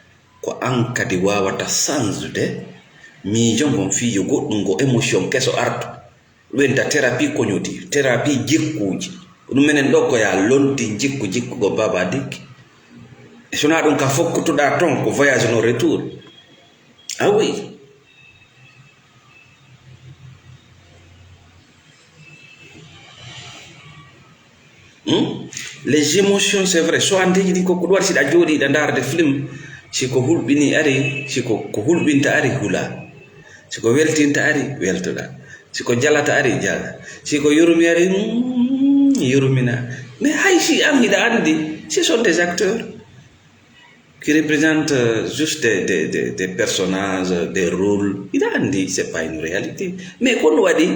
ko an kadi waawata sansude miijo ngon fii yo goɗɗum ngo émotion keso artu. Ɗum wiyetee thérapie cognitive, thérapie jikkuuji. Ko ɗum menen ɗo ko yaa lonti jikku, jikku ko Baba Dikki. E so wonaa ɗum ka fokkutuɗaa ton ko voyage no retour. Ah oui. Hmm? Les émotions, c'est vrai. So an tigi ɗi ko, ko ɗum waɗi si ɗa jooɗi ɗa ndaarde film, si ko hulɓini ari, si ko, ko hulɓinta ari hula. Si ko weltinta ari, weltoɗa. Si ko jalata ari, jala. Si ko yurmi ari, mm, yurmina. Mais hay si an hiɗa anndi, ce sont des acteurs. qui représente, euh, juste des, des, des, des personnages, des rôles. Hiɗa anndi, c'est pas une réalité. Mais ko ɗum waɗi,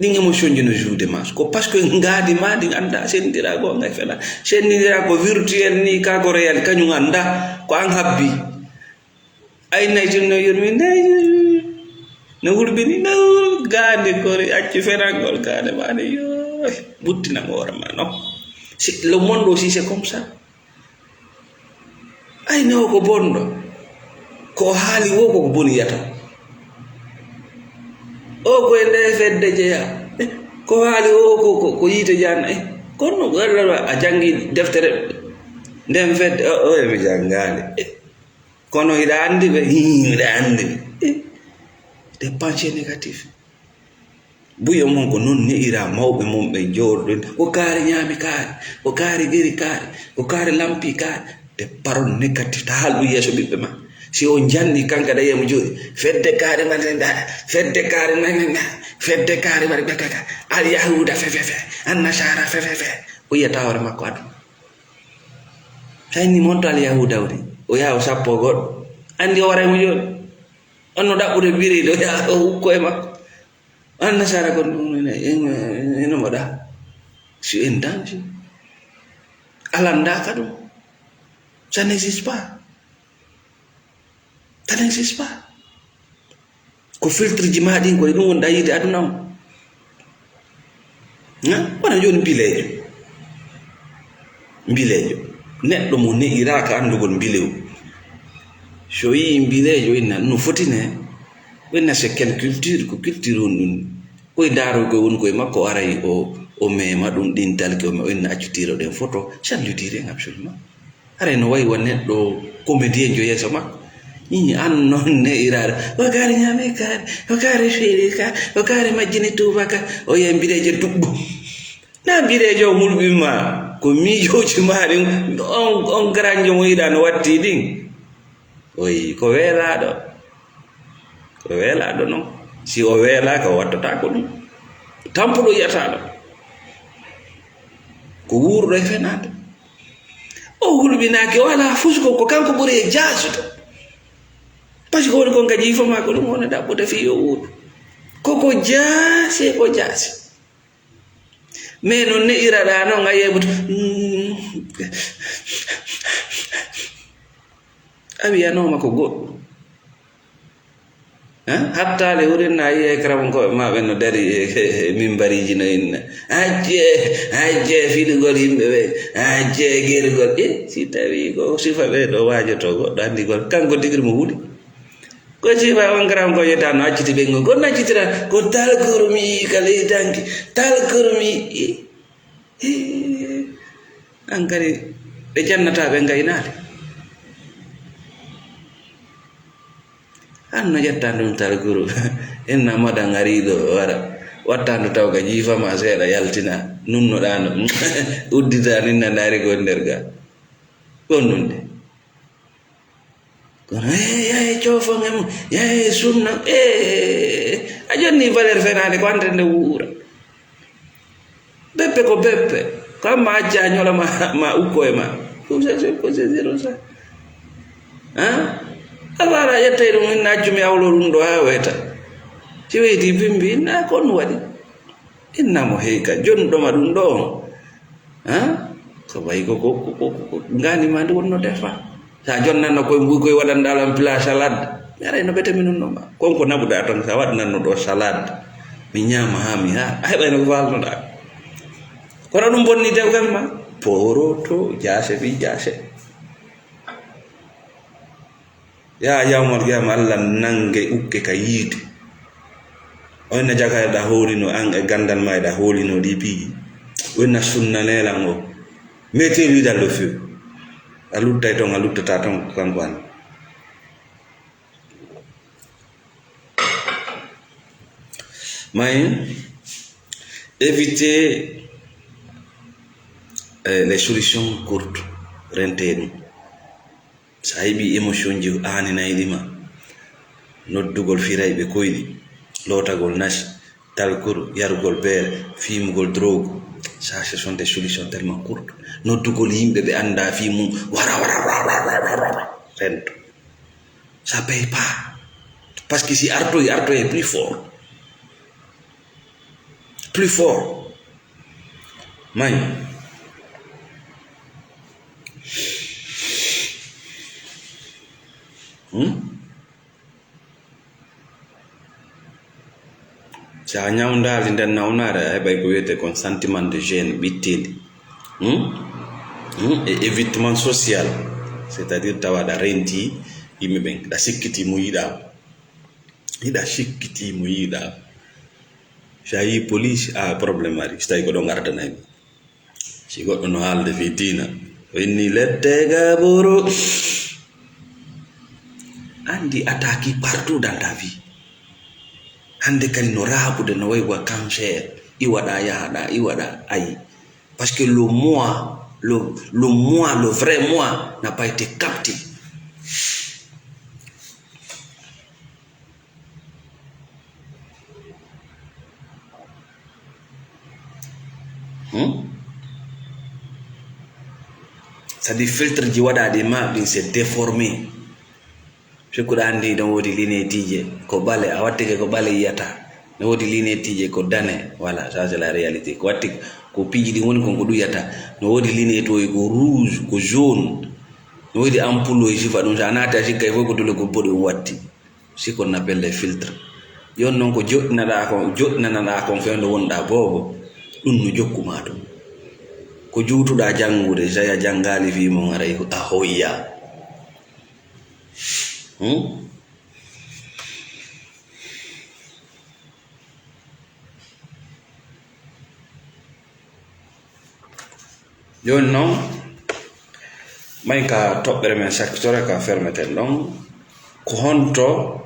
ɗin émotion ji no joude ma. Ko parce que ngaadi ma ɗin annda sendira goonga e fela. Sendira ko virtuel ni, ka ko réel, kañum annda ko an habbi. Ay nay tun no yurmi, nay no hulɓini, no gaande kori, acci ferangol gaande ma ne, yo, buttina hoore ma, non. Si, le monde aussi, c'est comme ça. Ay, no, ko bonɗo. Ko o haali wo, ko ko boni yata. O ko e nde fedde jeya. Eh, ko haali wo, ko, ko, ko yiite janna. Eh, kono, a janngi deftere nden fedde, o, o, e mi janngaali. Eh, kono hiɗa anndi ɓe? Hii, miɗa anndi ɓe. Eh, des pensées négatives. Buy e mon ko non ne'ira mawɓe mon ɓe jooɗoɗen. Ko kaari ñaami kaari, ko kaari geri kaari, ko kaari lampi kaari. Des paroles négatives, ta haalɗum yeeso ɓiɓɓe ma. Si o janni kanka da yemo jooɗi, fedde kaari ma nda, fedde kaari ma nda, fedde kaari ma nda, al yahuda fe, fe, fe, an nasara fe, fe, fe. O yiyata hoore makko adu. Sayni monto al yahuda woni, o yaha o sappo goɗɗo. Anndi o waray mo jooɗi. On no ɗaɓɓude biri ɗo, ya o hukko e makko. An nasara kon ɗum ene, ene, ene mbaɗa. Si en danger. Alandaaka ɗum. Ça n'existe pas. Ça n'existe pas. Ko filtre ji ma ɗin, ko e ɗum wonɗa yiide aduna on. Ha? Wona jooni mbileejo. Mbileejo. Neɗɗo mo ne'iraaka anndugol mbilewu. So yii mbileejo, inna no foti ne? Inna c'est quelle culture? Ko culture on ɗum. Koye daaroy koye woni koye makko, aray o, o mema ɗum ɗin talki, o me-, o inna accu tiro ɗen photo. Salut tire en absolument. Haray no wayi wa neɗɗo comédien jo yeeso makko. Ii, an noon ne iraare. O kaari ñaame kaari, o kaari feere ka, o kaari majjini tuuba ka, o yehi mbireeje duɓɓo. Na mbireejo o hulɓin ma, ko miijooji ma ɗin, on, on garanjo mo yiɗa no watti ɗin. Oyi, ko weelaaɗo. Ko weelaaɗo noon. Si o weelaaka, o wattataako ɗum. Tampuɗo yiyataaɗo. Ko wuuruɗo e fenaande. O hulɓinaaki, o alaa fusko, ko kanko ɓuri e jaasude. Parce que woni kon ka jiifo maa ko ɗum woni ɗaɓɓude fii yo wuuɗu. Koko jaasi, ko jaasi. Mais no ne'iraɗaa noon, a yeeɓoto. A wiyanooma ko goɗɗum. Eh, hattaali wurin na yi'e karamonkooɓe maa ɓen no dari e, e, e mimbariiji no inna. Accee, accee fiɗugol yimɓe ɓe, accee gerugol. E, si tawii ko sifa ɓe ɗo waajotoo goɗɗo anndi gol, kanko tigi mo huɗi. Ko sifa on karamonkooɓe yetta no acciti ɓen ko, ko accitira, ko talkuru mi ka ley danki, talkuru mi. E, e, an kadi ɓe jannata ɓe ngaynaali. An no ƴetta ɗum talkuru, inna madan ariiɗo wara, watta ndu taw ka jiifa ma seeɗa yaltina, nunnoɗaa ndu, uddita ninna ndaari ko nder ga. Ɗon ɗum de. Kono, eh, yahe coofon e mum, yahe sunna, eh, a jonni valeur fenaande ko ante nde wuura. Beppe ko beppe. Ko amma acca a ñola ma, ma ukko e ma. Ɗum c'est, c'est, c'est zéro ça. Hein? A faala ƴettay ɗum inna accu mi awlo ɗum ɗo haa weta. Si weyti bimbi inna ko ɗum waɗi. Inna mo heyka jonɗo ma ɗum ɗo on. Hein? Ko wayi ko, ko, ko, ko, ko ngani ma ndi wonno defa. Sa jonnanno koye mbuy koye waɗanɗa lan plat salade. Mi aray no ɓete mi nunno ma. Kon ko naɓuɗa tan sa waɗananno ɗo salade. Mi ñaama haa mi haa. A heɓay no ko falnoɗa. Kono ɗum bonni dewgal ma. Poroto, jaase ɓi jaase. Ya yawmal qiyama Allah nange ukke ka yiide. O inna jaka eɗa hoolino an e gandal ma eɗa hoolino ɗi piiji. O inna sunna nelan o. Mettez-lui dans le feu. A luttay ton, a luttata ton ko kanko an. Mais éviter, eh, les solutions courtes, rentee ɗum. Sa heɓi émotion ji aaninayɗi ma, noddugol firayɓe koyɗi, lootagol nasi, talkuru, yarugol beere, fiimugol drogue, Ça, ce sont des solutions tellement courtes. Noddugol yimɓe ɓe anndaa fii mum, wara, wara, wara, wara, wara, wara, rento. Ça paye pas. Parce que si artoyi, artoyi est plus fort. Plus fort. May. Hmm? Si a ñawndaali nden nawnaare, a heɓay ko wiyetee kon sentiment de gêne, ɓitteeli. Hmm? Hmm? E évitement social. C'est-à-dire tawa aɗa renti yimɓe ɓen, aɗa sikkiti mo yiɗaa. Hiɗa sikkiti mo yiɗaa. Si a yii police, a problème ari. Si tawi ko ɗon ardanay mo. Si goɗɗo no haalde fii diina, o inni lette gaboro. Andi attaque partout dans ta vie. Hande kadi no raaɓude no wayi wa cancer. I waɗa yahaɗa, i waɗa ayi. Parce que le moi, le, le moi, le vrai moi n'a pas été capté. Hmm? C'est-à-dire filtre ji waɗaɗi ma ɗin c'est déformé. Fekkuɗa andi no woodi lineetije ko ɓale, a wattike ko ɓale yiyata. No woodi lineetije ko dane, voilà, ça c'est la réalité. Ko watti ko piiji ɗin woni kon ko ɗum yiyata. No woodi lineetoji ko rouge, ko jaune. No woodi ampoule o e sifa ɗum, so a naati a sikkay fof ko dule ko boɗi ɗum watti. C'est qu'on appelle les filtres. Yon noon ko joɗɗinaɗa kon, joɗɗinanaɗa kon fewndo wonɗa boobo, ɗum no jokku ma ɗum. Ko juutuɗa janngude, so a janngaali fii mum haray a hoyya. Hmm? Jooni noon, may ka toɓɓere men sakkitore ka fermeten ɗon. Ko honto,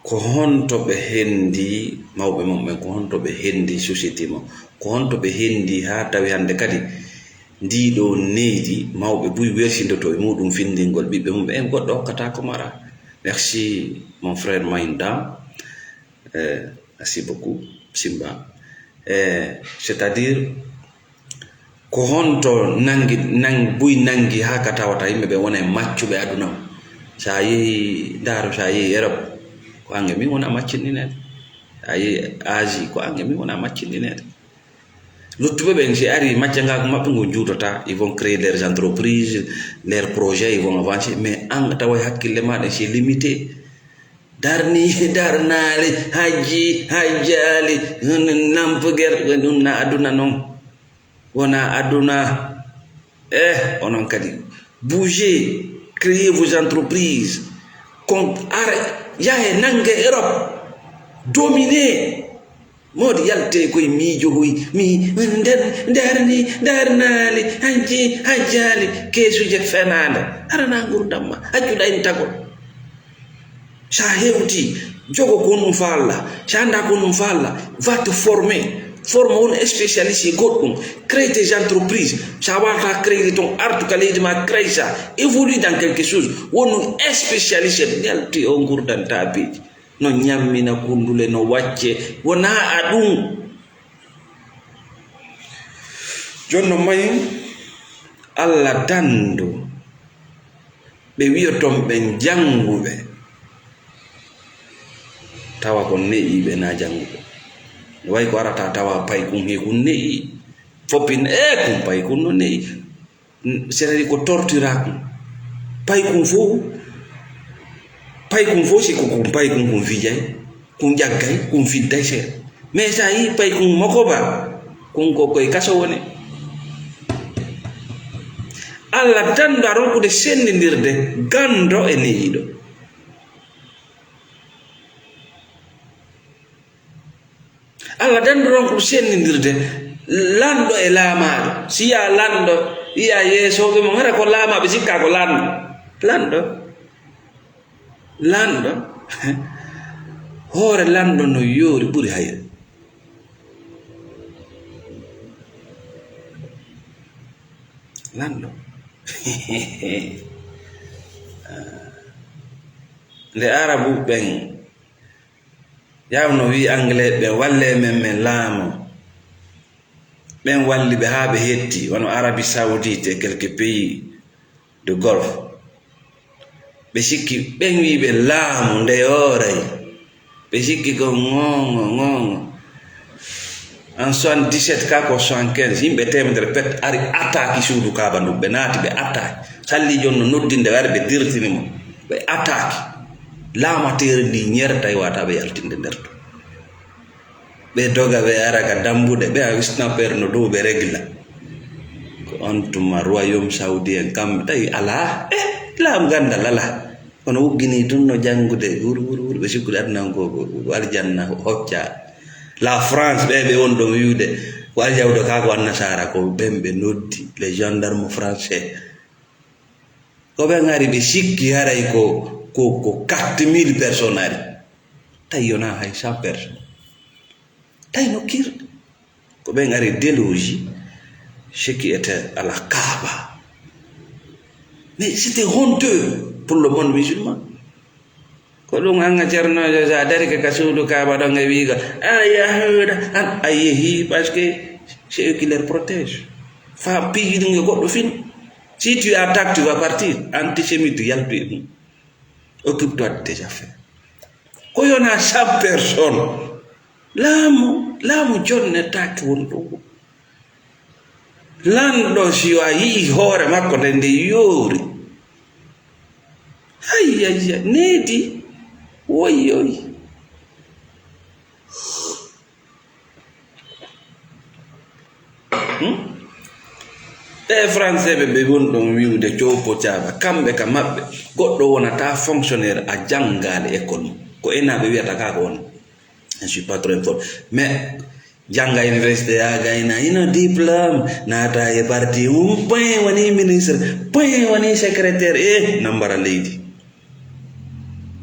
ko honto ɓe hendi mawɓe mum ɓen, ko honto ɓe hendi société mo, ko honto ɓe hendi haa tawi hannde kadi ndii ɗoo neydi mawɓe buy wersindoto e muɗum findingol ɓiɓɓe mum ɓen, goɗɗo hokkata ko mara. Merci, mon frère Maïnda. Eh, merci beaucoup, Simba. Eh, c'est-à-dire, ko honto nangi, nang-, buy nangi haa ka tawata yimɓe ɓe wona e maccuɓe aduna o? So a yehi, ndaaru, so a yehi Europe, ko ange min wona maccinɗineede. So a yehi Asie, ko ange min wona maccinɗineede. Luttuɓe ɓen, si ari maccangaaku maɓɓe ngun juutotaa, ils vont créer leurs entreprises, leurs projets, ils vont avancer, mais an tawa e hakkille ma ɗen, c'est limité. Darni, darnaali, hajji, hajjaali, nampuger, ɗum na aduna non. Wona aduna. Eh, onon kadi. Bougez, créez vos entreprises. Kon, ar, yahe, nange Europe. Dominez. Moodi yalte koye miijo hoy, mi nder, nderni, ndernaali, hajji, hajjaali, keesuje fenaande. Arana ngurdam ma, haccuɗa en tagol. Sa hewti, jogo ko honɗum faalla. Sa annda ko honɗum faalla, va te former. Forme on spécialiste e goɗɗum. Crée tes entreprises. Sa wawata créer ton, artu ka leydi ma, crée ça. Évolue dans quelque chose. Wonu spécialiste, yalti o ngurdanta beji. No ñammina kundule, no wacce. Wona a ɗum. Jooni no mayi Allah dandu. Ɓe wiyoton ɓen jannguɓe, tawa kon ne'iiɓe na jannguɓe. Way ko arata tawa paykun he kun ne'i, foppin e kun paykun no ne'i. C'est-à-dire ko tortira kun. Paykun fof, paykun fof si ko kun paykun kun fijay, kun ƴaggay, kun fiddayse. Mais so a yii paykun mokoba, kun ko koye kaso woni. Allah dandu a ronkude senndindirde ganndo e ne'iiɗo. Allah dandu ronkude senndindirde lanɗo e laamaaɗo. Si yiya lanɗo, yiya yeesooɓe mum, hara ko laamaaɓe sikka ko lanɗo. Lanɗo. Lanɗo. Hoore lanɗo no yoori ɓuri hayre. Lanɗo. Nde Arabu ɓen yawno wi Anglais ɓe walle men, men laamo. Ɓen walli ɓe haa ɓe hetti, wano Arabie Saoudite et quelques pays du Golfe. Ɓe sikki, ɓen wi'i ɓe laamu nde yooray. Ɓe sikki ko ŋooŋo, ŋooŋo. En soixante-dix-sept ka ko soixante-quinze, yimɓe teemedere pet ari attaque suudu Kaaba ndu. Ɓe naati, ɓe attaque. Sallijo no noddinde, ɓe ari, ɓe dirtini mo. Ɓe attaque. Laamateeri ndi ñertay wata ɓe yaltinde nder to. Ɓe doga, ɓe ara ka dambuɗe, ɓe a sniper no dow, ɓe regla. Ko on tuma royaume saoudien kamɓe tawi alaa, eh, laamu gandal alaa. Kono wuggini tun no janngude, wur, wur, wur, ɓe sikkude aduna ko, ko, ko aljanna hocca. La France, ɓe, ɓe won ɗon wi'ude, ko aljawdo ka ko annasara, ko ɓen ɓe noddi, les gendarmes français. Ko ɓen ari ɓe sikki haray ko, ko, ko quatre mille personnes ari. Tawi yona hay cent personnes. Tawi no kir. Ko ɓen ari déloger ce qui était à la Kaaba. Mais c'était honteux pour le monde musulman. Ko ɗum anga Ceerno, so a darike ka suudu Kaaba ɗon e wiigo, "A Yahuda, an a yehi, parce que c'est eux qui les protègent." Fa piiji ɗum e goɗɗo fin. Si tu attaques, tu vas partir. Antisémite, yaltu e ɗum. Occupe-toi de tes affaires. Ko yona cent personnes. Laamu, laamu jonnetaake won ɗo. Lanɗo, si a yi'i hoore makko nde nde yoori. Ay, ay, ay, needi. Woy, woy. Hmm? Ɓe Français ɓe, ɓe woni ɗon wi'ude cowpo caaba, kamɓe ka maɓɓe, goɗɗo wonata fonctionnaire a janngaali école mum. Ko ena ɓe wi'ata ka ko woni. Je suis pas trop informé. Mais jannga université ya gayna, ina diplôme, naata e parti mum, point woni ministre, point woni secrétaire, eh, nambara leydi.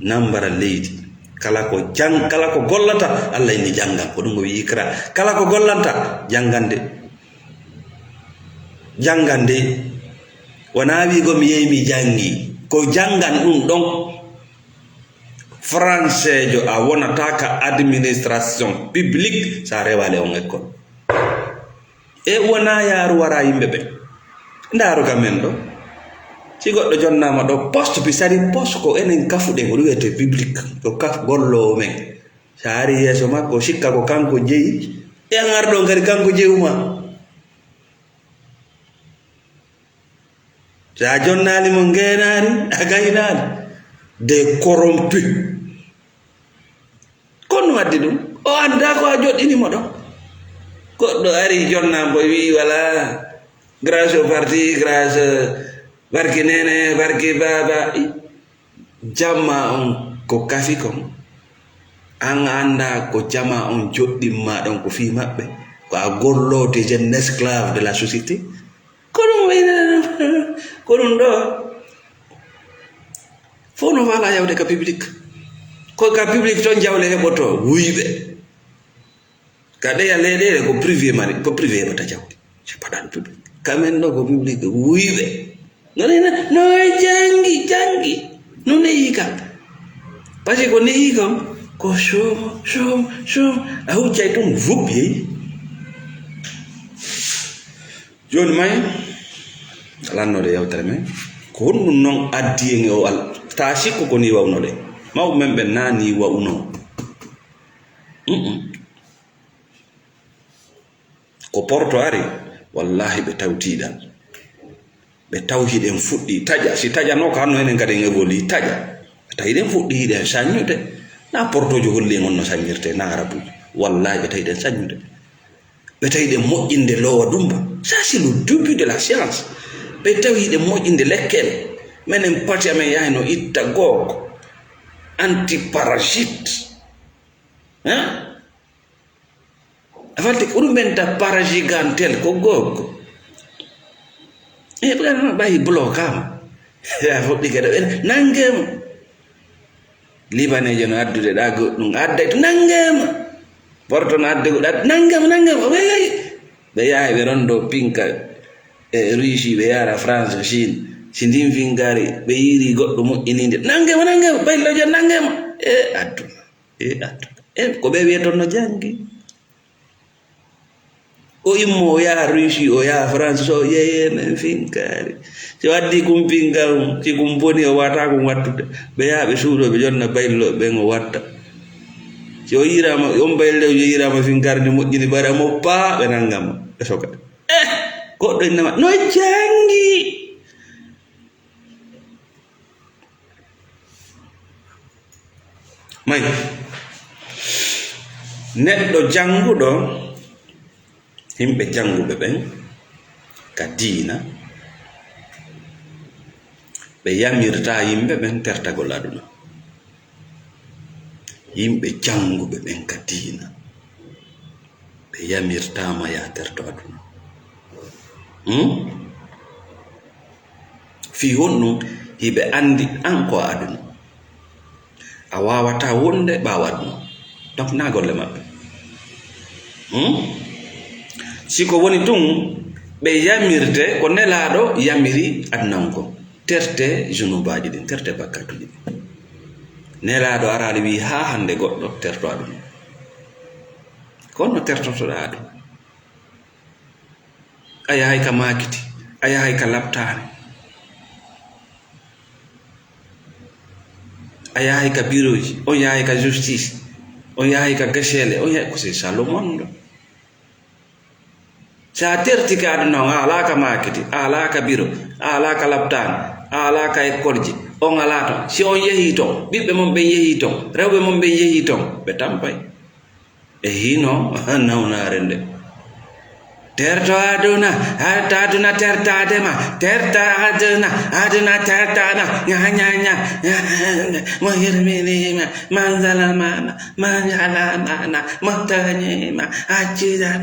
Nambara leydi. Kala ko jang-, kala ko gollata, Allah inni janngan. Ko ɗum o wi'i ikra. Kala ko gollanta, janngande. Janngande. Wonaa wi'go mi yehi mi janngi. Ko janngan ɗum ɗon. Françaijo a wonata ka administration publique, sa rewaali on école. E wona yaaru wara yimɓe ɓe. Ndaaru ka men ɗo. Si goɗɗo jonnaama ɗo, poste bi sari poste ko enen kafuɗen, ko ɗum wiyetee public, ko kaf golloowo men. Sa ari yeeso makko, sikka ko kanko jeyi. E an arɗo on kadi kanko jeyuma. Sa jonnaali mo ngeenaari, a gaynaali. Des corrompus. Ko ɗum addi ɗum? O anndaa ko a joɗɗini mo ɗo. Goɗɗo ari jonna mbo wi'i wala, grâce au parti, grâce, barki nene, barki baba. I, jamma on ko kafi kon. An a anndaa ko jama on joɗɗin ma ɗon ko fii maɓɓe. Ko a golloote, je un esclave de la société. Ko ɗum wayna, ko ɗum ɗo. Fof no faala yawde ka public. Ko ka public ton jawle heɓoto wuyɓe. Ka ɗeya leyɗeele ko privé mari, ko privé heɓata jawdi. C'est pas dans le public. Ka men ɗo ko public wuyɓe. No nena, no e jangi, jangi. No neyi ka. Parce que ko neyi kam, ko somo, somo, somo. A huccay ɗum, vup, yeyi. Jooni may, lannoɗo yewtere men, ko honɗum non addi en e o al-, ta sikku ko ni wawnoɗen. Mawɓe men ɓen na ni wawno. Mm-mm. Ko Porto ari, wallahi ɓe tawtiɗan. Ɓe taw hiɗen fuɗɗi taƴa. Si taƴano ko hanno enen kadi en évolue taƴa. Ɓe tawi hiɗen fuɗɗi hiɗen saññude. Na Portojo holli en on no saññirte, na Arabujo. Wallahi ɓe tawi hiɗen saññude. Ɓe tawi hiɗen moƴƴinde loowa dumba. Ça, c'est le début de la science. Ɓe tawi hiɗen moƴƴinde lekkele. Menen pati amen yahay no itta gook. Antiparasite. Hein? A falti ko ɗum ɓenta paragigantel ko gook. E ɓe ɓayi bloqué ma. Ya fuɗɗi kadi ɓen nangema. Libanejo no addude ɗa goɗɗum, adday to nangema. Porto no adde goɗɗum, ad-, nangema, nangema. Wey, wey. Ɓe yahay ɓe rondo pinka e Russie, ɓe yara France, Chine. Si ndin fingari, ɓe yiri goɗɗo moƴƴininde. Nangema, nangema. Ɓay lojo nangema. E adduna. E adduna. E ko ɓe wiyeton no jangi. O immo, o yaha Russie, o yaha France, so yeeyee men finkaari. Si o addi kumpinkal mum, si kum boni, o waata kum wattude. Ɓe yaha ɓe suuɗoo, ɓe jonna baylooɓe ɓen, o watta. Si o yiiraama, on bayloojo yiiraama finkaari, nde moƴƴini, ɓara mo paa, ɓe nanga mo, ɓe soka. Eh, goɗɗo innama, no janngi. May, neɗɗo jannguɗo, yimɓe jannguɓe ɓen ka diina, ɓe yamirta yimɓe ɓen tertagol aduna. Yimɓe jannguɓe ɓen ka diina, ɓe yamirtaama yaa terto aduna. Hmm? Fii honɗun? Hiɓe anndi an ko a aduna. A waawataa wonde ɓaawo aduna. Donc, naa golle maɓɓe. Hmm? Si ko woni tun, ɓe yamirte ko Nelaaɗo yamiri aduna on kon. Terte junubaaji ɗin, terte bakkaatuuji ɗin. Nelaaɗo araali wi'i haa hannde goɗɗo terto aduna. Ko honno tertotoɗaa aduna? A yahay ka maakiti, a yahay ka laptaani, a yahay ka biroji, on yahay ka justice, on yahay ka gasele, on yahay, ko c'est ça le monde. Si a tertike aduna on, a alaa ka maakiti, a alaa ka biro, a alaa ka laptaani, a alaa ka ekkolji, on alaa ton. Si on yehii ton, ɓiɓɓe mon ɓen yehii ton, rewɓe mon ɓen yehii ton, ɓe tampay. E hino nawnaare nde. Terto aduna, terto aduna, tertaade ma, terta aduna, aduna tertaana, nya, nya, nya, mo hirminima, man zalamana, man jalamana, mo tañima, accida.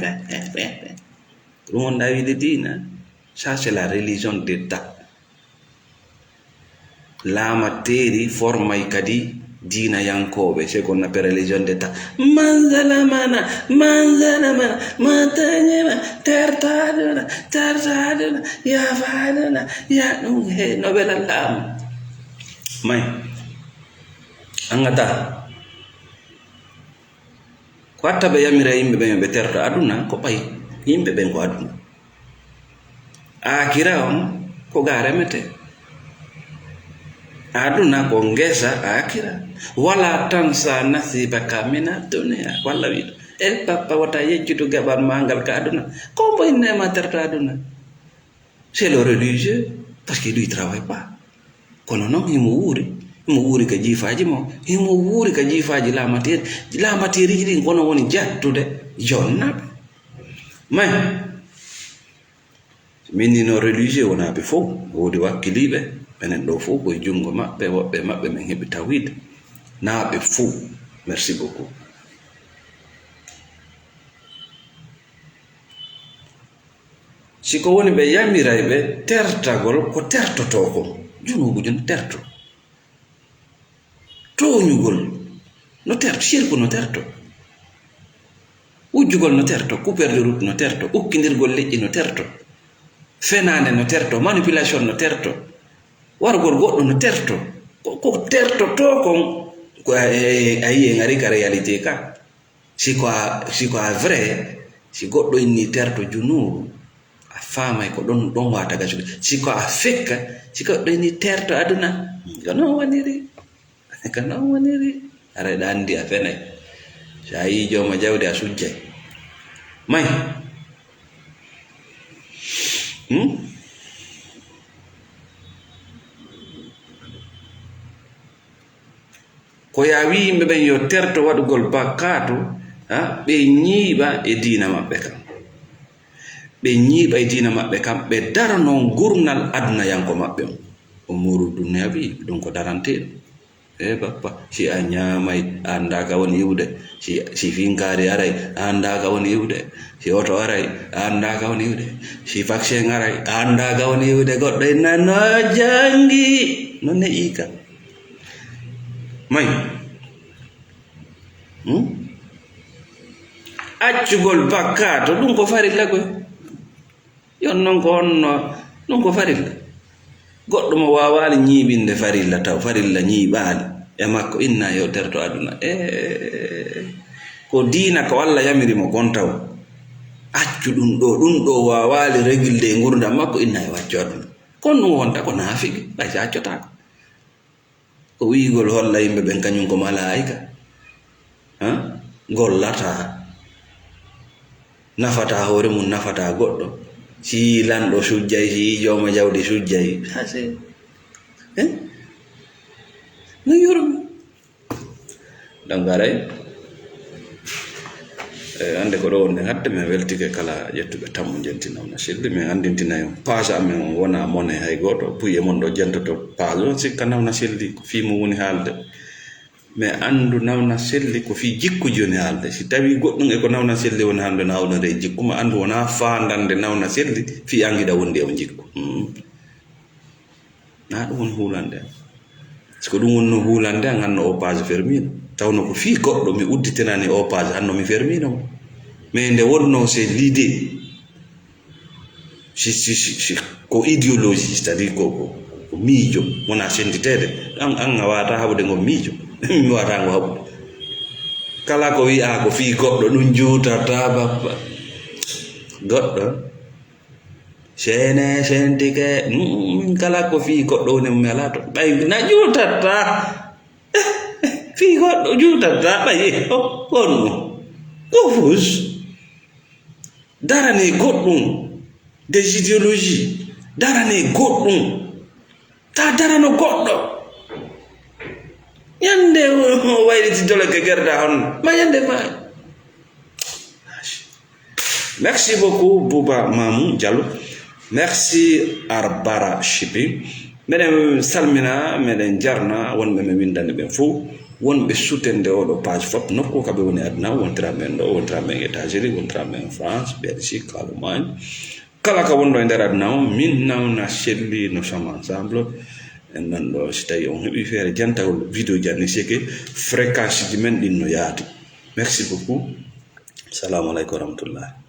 Ɗum on ɗawiide diina. Ça, c'est la religion d'État. Laamateeri formay kadi diinayankooɓe, c'est qu'on appelle religion d'État. Man zalamana, man zalamana, man tañima, tertaaduna, tertaaduna, yaafaaduna, ya ɗum he no wela laamu. May, angata. Ko watta ɓe yamira yimɓe ɓen yo ɓe terto aduna, ko ɓay yimɓe ɓen ko aduna. Aakira on ko ga remetee. Aduna ko ngesa aakira. Wala tansa nasibaka mina dunya. Ko Alla wi'i ɗum. E papa, wota yejjitu gaɓal maa ngal ka aduna. Ko mbo inne ma terto aduna. C'est le religieux, parce que lui, il travaille pas. Kono non, himo wuuri. Himo wuuri ka jiifaaji mo. Himo wuuri ka jiifaaji laamateeri. Laamateeriiji ɗin kono woni jattude jonnaɓe. May, min ni no religieux wonaa ɓe fow. Woodi wakkiliiɓe, enen ɗo fow ko e junngo maɓɓe, woɓɓe maɓɓe men heɓi tawhid. Naa ɓe fow. Merci beaucoup. Si ko woni ɓe yamiray ɓe tertagol ko tertotoo kon, junuubuuji no terto. Tooñugol no terto, sirku no terto. Wujjugol no terto, coupure de route no terto, ukkindirgol leƴƴi no terto. Fenaande no terto, manipulation no terto. Warugol goɗɗo no terto. Ko, ko tertotoo kon, ko a, a, a yi'e ngari ka réalité ka. Si ko a, si ko a vrai, si goɗɗo inni terto junuubu, a faamay ko ɗon, ɗon waata gasude. Si ko a fekka, si goɗɗo inni terto aduna, ko non woniri. Ko non woniri. Aray ɗa anndi a fenay. Si a yii jooma jawdi a sujjay. May. Hmm? Ko yaa wii yimɓe ɓen yo terto waɗugol bakkaatu, ha, ɓe ñiiɓa e diina maɓɓe kan. Ɓe ñiiɓa e diina maɓɓe kan, ɓe daro non gurnal adunayanko maɓɓe on. Umuru dunya wii, ɗum ko daranteeɗum. E bappa, si a ñaamay, a anndaa ka woni iwde. Si, si finkaari aray, a anndaa ka woni iwde. Si oto aray, a anndaa ka woni iwde. Si vaccin aray, a anndaa ka woni iwde. Goɗɗo inna no janngi, no ne'i ka. May. Hmm? Accugol bakkaatu, ɗum ko farilla koy. Yon non ko honno, ɗum ko farilla. Goɗɗo mo waawaali ñiiɓinde farilla taw, farilla ñiiɓaali e makko, inna yo terto aduna. E ko diina ko Alla yamiri mo kon taw. Accu ɗum ɗo, ɗum ɗo waawaali régulde e ngurndam makko, inna e wacco aduna. Kono ɗum wonta ko naafiki, ɓay si accotaako. Ko wi'ugol holla yimɓe ɓen kañum ko malaa'ika. Ha? Gollataa. Nafataa hoore mum, nafataa goɗɗo. Si yii lanɗo sujjay, si yii jooma jawdi sujjay. Ha, c'est, eh? No yurmi. Donc, aray, eh, hannde ko ɗo wonde hadde, min weltike kala ƴettuɓe tammo jenti Nawna Selli. Min anndintina en, page amen on wona mone hay gooto. Buy e mon ɗo jentoto page on, sikka Nawna Selli ko fii mum woni haalde. Mais anndu Nawna Selli ko fii jikkuji woni haalde. Si tawii goɗɗum e ko Nawna Selli woni haalde, na hawrunde e jikku ma, anndu wonaa faandande Nawna Selli fii an hiɗa wondi e on jikku. Hmm. Na ɗum woni huulande an. Si ko ɗum wonno huulande an, hanno o page fermiino. Tawno ko fii goɗɗo mi udditinani o page, hanno mi fermiino mo. Mais nde wonno c'est l'idée. Si, si, si, si, ko idéologie, c'est-à-dire ko, ko, ko miijo, wona senditeede. An, an a waata haɓude ngon miijo. Mi waata ngo haɓude. Kala ko wi'aa ko fii goɗɗo, ɗum juutata, bappa. Goɗɗo. Sene, sentike, mm, min kala ko fii goɗɗo woni mi alaa to. Ɓay na juutata. Fii goɗɗo juutata, ɓay, o, honno? Ko fus. Darane goɗɗum. Des idéologies. Darane goɗɗum. Ta darano goɗɗo. Ñande o wayliti dole ke gerda hon. Ma ñande ma. Merci beaucoup, Bouba Mamou Diallo. Merci, Arbara Shipping. Meɗen salmina, meɗen jarna wonɓe men winndande ɓen fof. Wonɓe sutende oɗo page fof, nokku ka ɓe woni aduna, wontiraa men ɗo, wontiraa men États-Unis, wontiraa men France, Belgique, Allemagne. Kala ka wonɗo e nder aduna o, min Nawna Selli, nous sommes ensemble. En nan ɗo, si tawi on heɓi feere jantagol vidéo ji anni, c'est que fréquence ji men ɗin no yaadi. Merci beaucoup. Salamu aleykum wa rahmatullahi.